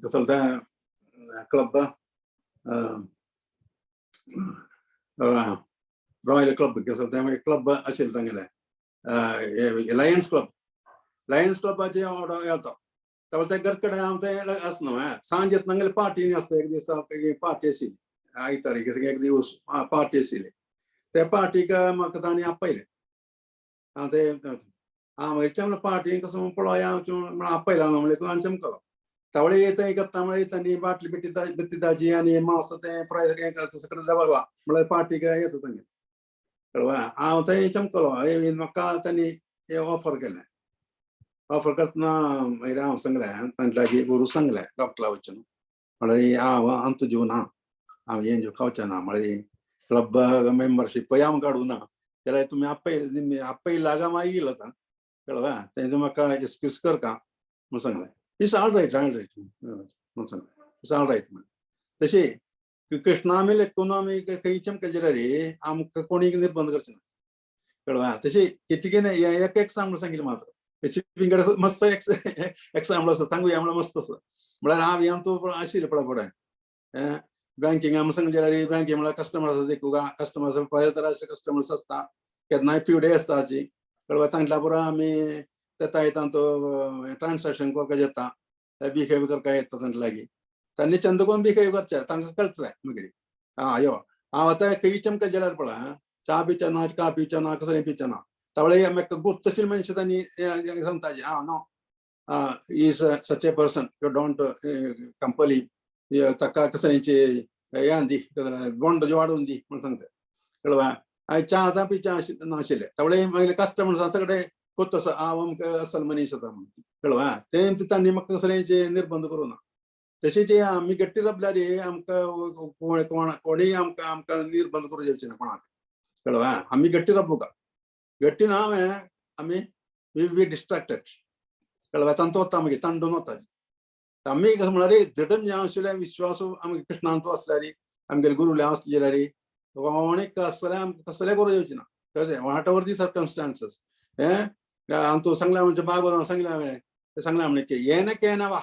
कसं तें क्लब, रॉयल क्लब कसं तें क्लब आशिल्लें तांगेलें, लायन्स क्लब. लायन्स क्लबाचे ऑर्डर येता तेव्हा त्या घर कडेन हांव तें आसना. सांज येतना तांगेले पार्टी आसता. एक दिसा पार्टी आशिल्ली, आयतारी एक दिवस पार्टी आशिल्ली. त्या पार्टीक म्हाका तांणी आपयलें. हांव ते हांव मागीर पार्टी कसो पळोवया म्हणून आपयला म्हणलें. आनी चमकलो त्यावेळी येता करता म्हळ्यार तांणी बाटली बिटी बित्ती आनी मांस तें फ्राय सगळें दवरला. म्हळ्यार पार्टीक येता तांगे. कळ्ळें? हांव थंय चमकलो. म्हाका तांणी ऑफर केलें. ऑफर करतना मागीर हांव सांगलें तांचे लागीं, गुरू सांगलें डॉक्टरा वचून, म्हळ्यार हांव आमचो जीव ना, हांव हें जीव खावचें ना. म्हळ्यार क्लब मेंबरशीप हांव काडूं ना जाल्यार तुमी आपय आपयला काय मागीर आतां. कळ्ळें? तें म्हाका एक्सक्यूज करका म्हणून सांगलें. It's all right, all right म्हणून सांगलें. It's all right म्हणून. तशी कृष्णा आमी लेखून आमी खंय चमकले जाल्यार आमकां कोणीक निर्बंध करचे ना. कळ्ळें? तशी कितके एक एक्साम्पल सांगितलें मात्र. तशी विंगड मस्त एक्साम्पल आसा सांगुया म्हळ्यार मस्त आसा. म्हळ्यार हांव आमचो आशिल्लें पळय फुडें बँकिंग आमी सांगलें जाल्यार बँकिंग म्हळ्यार कस्टमर आसा देखूं, कस्टमर्स पळय तराचे कस्टमर्स आसता, केन्नाय पिवडे आसता. कळ्ळें? तांकां पुरो आमी तेता येता तो ट्रान्सॅक्शन करपाक येता, बिहेव करपाक येता तांचे लागीं. तांणी चंद कोण बिहेव करचें तांकां कळटलें मागीर. आं यो हांव आतां खंय चमकत जाल्यार पळय, च्या पिवचें ना, च्या पिवचें ना, कसलें पिवचें ना. तावळे म्हाका गोत मनीस तांणी सांगता, आं no, is such a person, you don't compel, ताका कसलेंचे हें दी, बॉन्ड वाडोवन दी म्हणून सांगता. कळ्ळें? हांवें च्या आतां पिवचें नाशिल्लें. तावळे मागीर कस्टमर्स सगळे कोत आसा, हांव अमकें असल मनीस आसा म्हणून. कळ्ळें? तें तांणी म्हाका कसलेंचे निर्बंध करूं ना. तशेंच आमी गट्टी राबल्यार आमकां कोण कोण कोणीय आमकां आमकां निर्बंध करूं जावचे ना कोणाक. कळ्ळें? आमी गट्टी राबूका. गट्टी ना आमी we be distracted. कळ्ळें? तांचो वता मागीर तांडून वता. आमी कसो म्हळ्यार दृढ जें आशिल्लें विश्वास आमगे कृष्णांचो आसल्यार, आमगेले गुरुले आसले जाल्यार कोणें कसलें आमकां कसलें करूं येवचें ना. कळ्ळें? What ever the circumstances. हें आमचो सांगलें म्हणजे भागवतान सांगलें हांवें, तें सांगलें म्हणे की येन केन वा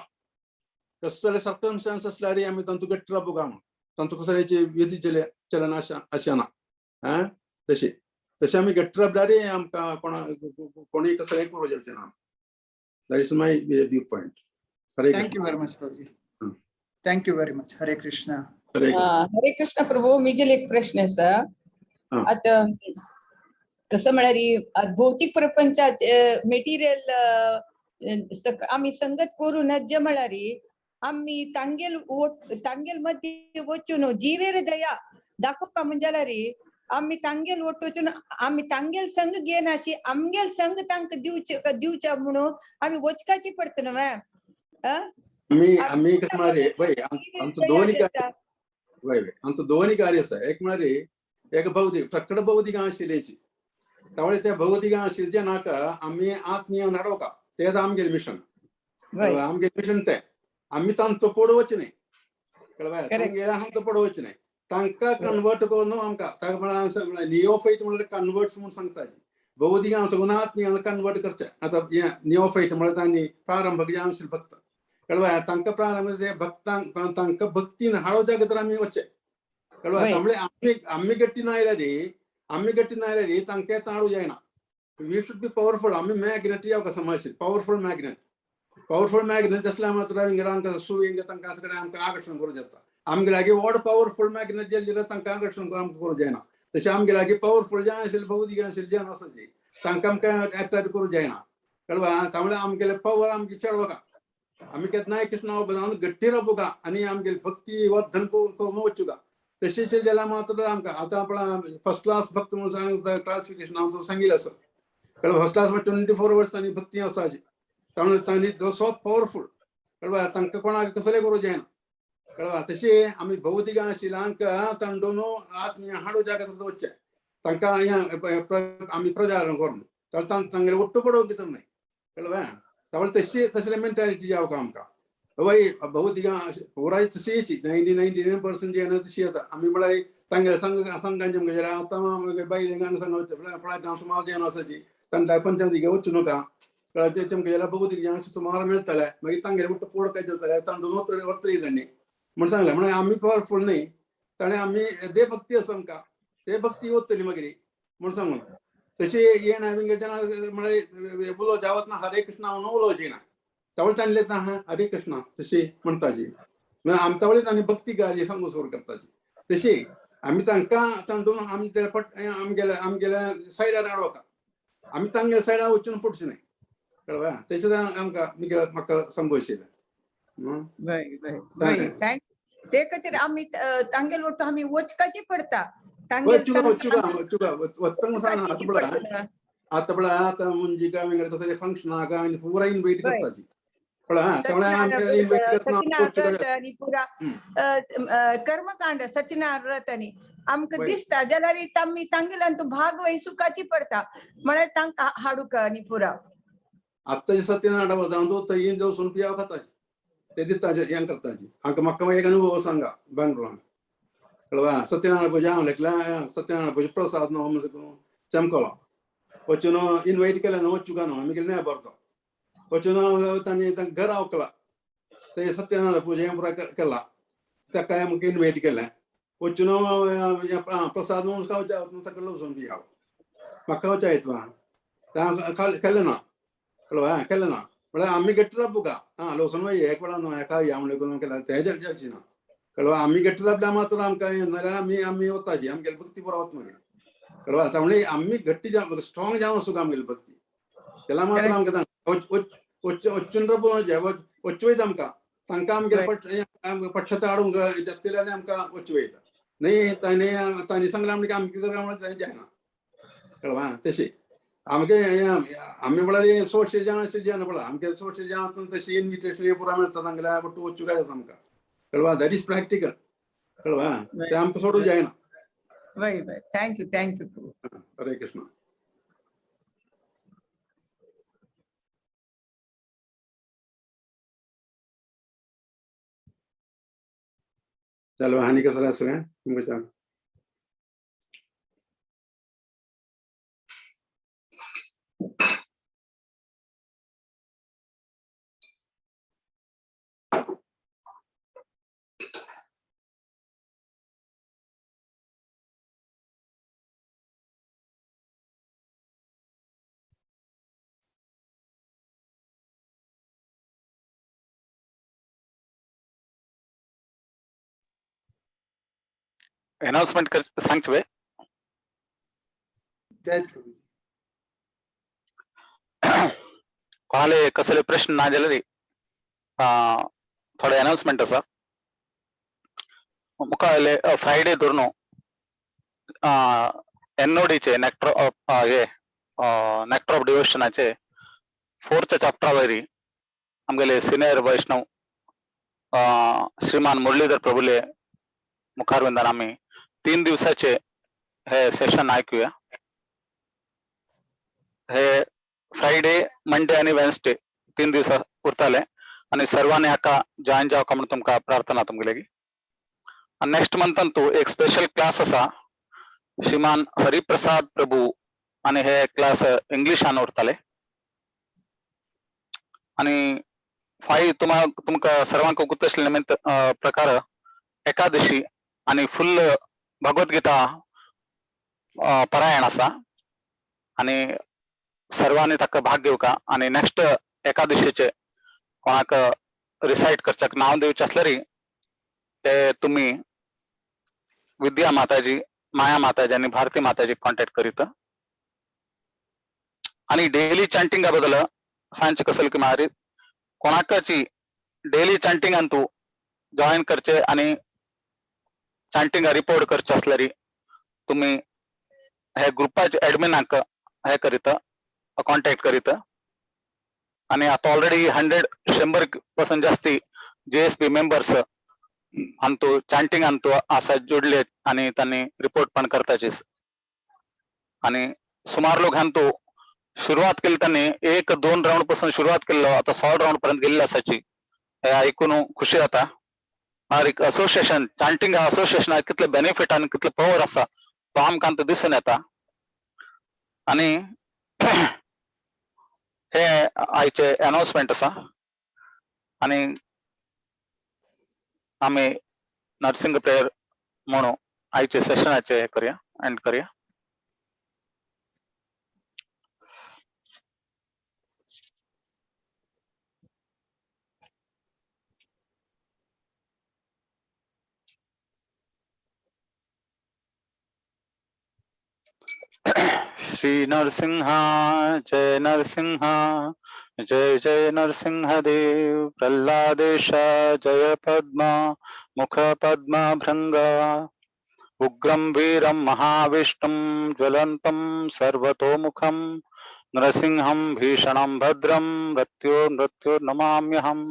कसले सर्कमस्टांस आसल्यार आमी तांचो गट्ट राबूंक म्हणून तांचो कसल्याची व्यती चले चलना अशें अशें ना. आं तशें तशें आमी गट्ट राबल्यार आमकां कोणा कोणूय कसलें करूं जावचें ना. That is my view point. Hare thank you very much Prabhuji. Hmm. Thank you very much. Hare Krishna. Hare Krishna. Hare Krishna Prabhu, Miguel एक प्रश्न आसा. हा. आतां कसं म्हळ्यार ही भौतीक प्रपंचाचे मेटिरियल आमी संगत करूं नज्ज म्हळ्यार आमी तांगेल तांगेल मध्य वचून जिवेर दया दाखोवपा म्हणजे जाल्यार आमी तांगेल वट वचून आमी तांगेल संग घेनाशी आमगेल संग तांकां दिवचे दिवच्या म्हणून आमी वचकाची पडटा न्हय. आमी आमी कसं म्हळ्यार पळय आमचो दोन कार्य, वय वय, आमचो दोन कार्य आसा. एक म्हळ्यार एक भौतीक प्रकट भौतीक आशिल्ल्याची त्यावेळे त्या भौतीक आशिल्ल्याचे नाका आमी आत्मीय हाडोवका, तेच आमगेलें मिशन. आमगेलें मिशन तें. आमी तांचो पडोवचें न्हय. कळ्ळें? तांगेलें आमकां पडोवचें न्हय, तांकां कन्वर्ट करून आमकां ताका म्हळ्यार नियोफायट म्हळ्यार कन्वर्ट्स म्हूण सांगता. भौतीक सगळं आत्मीय कन्वर्ट करचें. आतां हें नियोफायट म्हळ्यार तांणी प्रारंभक जे आशिल्ले भक्त. कळ्ळें? तांकां प्रारंभ ते भक्तांक तांकां भक्तीन हाडोवच्या खातीर आमी वचचें. कळ्ळें? त्यामुळे आमी आमी गट्टी ना आयल्यार, आमी गट्टी ना आयल्यार तांकां हाडूं जायना. We should be powerful. आमी मॅग्नेट येवका समज, पॉवरफुल मॅग्नेट. पॉवरफुल मॅग्नेट असल्या मात्र हिंगा आमकां सुय हिंगा तांकां सगळें आमकां आकर्शण करूं जाता. आमगे लागीं व्हड पॉवरफुल मॅग्नेट जें जाल्यार तांकां आकर्शण आमकां करूं जायना. तशें आमगे लागीं पॉवरफुल जें आशिल्लें भौतीक आशिल्लें जें आसाची तांकां आमकां एट्रेक्ट करूं जायना. कळ्ळें? त्यामुळे आमगेले पॉवर आमगे चेडवका आमी केन्नाय कृष्णा जावन गट्टी राबूका आनी आमगेली भक्ती वर्धन करून वचूका. तशेंच जाल्यार मात्र आमकां आतां आपणा फर्स्ट क्लास भक्त म्हणून सांग क्लासिफिकेशन हांव तुका सांगिल्लें आसा. कळ्ळें? फर्स्ट क्लास 24 वर्स तांणी भक्ती आसाची. त्यामुळे तांणी सो पॉवरफुल. कळ्ळें? तांकां कोणाक कसलें करूं जायना. कळ्ळें? तशें आमी भौतीक आशिल्ल्यांक तांडून आत्मीय हाडूच्या खातीर वचचें. तांकां आमी प्रचार करून तांगेले ಒಟ್ಟು पडोवंक भितर न्हय. कळ्ळें? त्यामुळे तशी तसले मेंटॅलिटी जावका आमकां. वय भौतीक पुराय तशी येची 99% येना तशी येता. आमी म्हळ्यार तांगेले संघ संघांचे जाल्यार आतां बायलेंक संघ पळय सुमार जेन आसाची तांकां पंचायती वचूं नाका. कळ्ळें? तुमकां जाल्यार भौतीक जेवण सुमार मेळटलें. मागीर तांगेले उट्ट पोड काय जातलें तांडून वतली तांणी म्हण सांगलें. म्हणून आमी पॉवरफूल न्हय, ताणें आमी दे भक्ती आसा आमकां, ते भक्ती वतली मागीर म्हण सांगून. तशें येण हांवें जेन्ना म्हळ्यार उलो जावत ना हरे कृष्णा म्हणून उलोवची ना, त्यावेळी तांणी हा हरे कृष्णा तशी म्हणटाची. आमच्या वेळी तांणी भक्ती कार्य सांगू सुरू करताची. तशी आमी तांकां तांडून आमी ते पट आमगेल्या आमगेल्या सायडार हाडोवका, आमी तांगेल्या सायडार वचून पडचें न्हय. कळ्ळें? तशें आमकां म्हाका सांगू आशिल्लें. बरें, thank. ते खातीर आमी तांगेल ಒಟ್ಟು आमी वचकाची पडटा तांगेल. वचुका वचुका वचुका वत्तंग सांग. आतां पळय, आतां पळय, आतां मुंजिका विंगड कसले फंक्शनाक आनी पुरा इनवायट करताची पळय. त्यामुळे आमकां इनवायट करतना सत्यनारायण आनी पुरा कर्मकांड सत्यनारायण व्रत आनी आमकां दिसता जाल्यार आमी तांगेल्यान तूं भाग वयसुकाची पडटा म्हळ्यार तांकां हाडूंक आनी पुरा. आत्ताचे सत्यनारायण व्रतांत थंय जावन पियाव खाताची ते दिताचे हें करताची. हांकां म्हाका एक अनुभव सांगा बेंगलोरान. कळ्ळें? सत्यनारायण पूजा हांव लेखला सत्यनारायण पूजा प्रसाद न्हू चमकलो वचून इनवायट केलें न्हू वचूका न्हू आमी गेले बरतो वचून तांणी तांकां घरा वकला ते सत्यनारायण पूजा हें पुरा केला ताका आमकां इनवायट केलें वचून प्रसाद न्हू खावच्या सगळें वचून पियाव म्हाका वचा येतला केलें ना. कळ्ळें? केलें ना म्हळ्यार आमी गट्ट राबूका आं लोसण एक वेळा न्हू एका या म्हणलें केल्यार तें जावची ना. कळ्ळें? आमी गट्ट राबल्या मात्र आमकां नाल्यार आमी आमी वताची आमगेली भक्ती पुरा वता मागीर. कळ्ळें? त्यामुळे आमी गट्टी जावन स्ट्रॉंग जावन वचूंक आमगेली भक्ती तेला मात्र आमकां वचून राबूं वच्च वयता आमकां तांकां आमगेले पक्षता हाडूंक जातले आनी आमकां वच्च वयता न्हय. तांणी तांणी सांगलें आमकां आमकां म्हणल्यार जायना. कळ्ळें? तशें आमगे आमी म्हळ्यार सोळशे जाण अशें जाण पळय आमगे 100 जाण तशें इन्विटेशन पुरा मेळटा तांगेल्या ಒಟ್ಟು वचूंक जाता आमकां. कळ्ळें? That is practical. कळ्ळें? तें आमकां सोडूंक जायना. बरें बरें, thank you, thank you. Hare Krishna. चालू आनी कसं आसलें तुमकां सांग. अनाउन्समेंट कर सांगचे बे. जय प्रभुजी. कोणाले कसले प्रश्न ना जाल्यार थोडे अनाउन्समेंट आसा. मुखावयले फ्रायडे धरून एनओडीचे नेक्टर हे नेक्टर ऑफ डिवोशनाचे फोर्थ चॅप्टरा वयरी आमगेले सिनियर वैष्णव श्रीमान मुरलीधर प्रभुले मुखारविंदान आमी 3 दिवसाचे हे सेशन ऐकूया. हे फ्रायडे, मंडे आणि वेन्सडे 3 दिवसा उरताले आणि सर्वांनी हाका जॉईन जावका म्हणून तुमकां प्रार्थना तुमगेली. आणि नेक्स्ट मंथान तूं एक स्पेशल क्लास आसा श्रीमान हरिप्रसाद प्रभू आणि हे क्लास इंग्लिशान उरताले. आणि फाय तुमकां सर्वांक गुप्त आशिल्ले निमित्त प्रकार एकादशी आणि फुल भगवद्गीता परायण आसा आणि सर्वांनी ताका भाग घेवका. आणि नेक्स्ट एकादशीचे कोणाक रिसायट करच्याक नांव दिवचें आसल्यार ते तुमी विद्या माताजी, माया माताजी आनी भारती माताजी कॉन्टेक्ट करीत. आणि डेली चांटिंगा बद्दल सांगचें कसले की म्हळ्यार कोणाकाची डेली चांटिंगान तूं जॉईन करचे आणि चांटिंगा रिपोर्ट करचे आसल्यार तुमी हे ग्रुपाचे एडमिनाक हे करीत कॉन्टेक्ट करीत. आणि आता ऑलरेडी 100% जास्ती JSP members Antu chanting Antu आसा जोडले आणि त्यांनी रिपोर्ट पण करताचे. आणि सुमार लोक हांतू सुरुवात केली त्यांनी 1-2 राऊंड पासून सुरुवात केल्लो, आता 16 राऊंड पर्यंत गेल्ले आसाची. हे ऐकून खुशी जाता. एक असोसिएशन चांटिंग असोसिएशन कितले बेनिफिट आणि कितले पवर आसा तो आमकां दिसून येता. आणि हे आयचे अनाउन्समेंट आसा. आणि आमी नर्सिंग प्रेयर म्हणून आयचे सेशनाचे करूया, एंड करूया. श्री नरसिंहा जय नरसिंहा जय जय नरसिंहदेव प्रल्हादेश जय पद्मा मुख पद्मा भृंगा उग्रं वीरं महाविष्णुं ज्वलन्तं सर्वतोमुखं नरसिंहं भीषणं भद्रं मृत्योर् मृत्योर्नमाम्यहम्।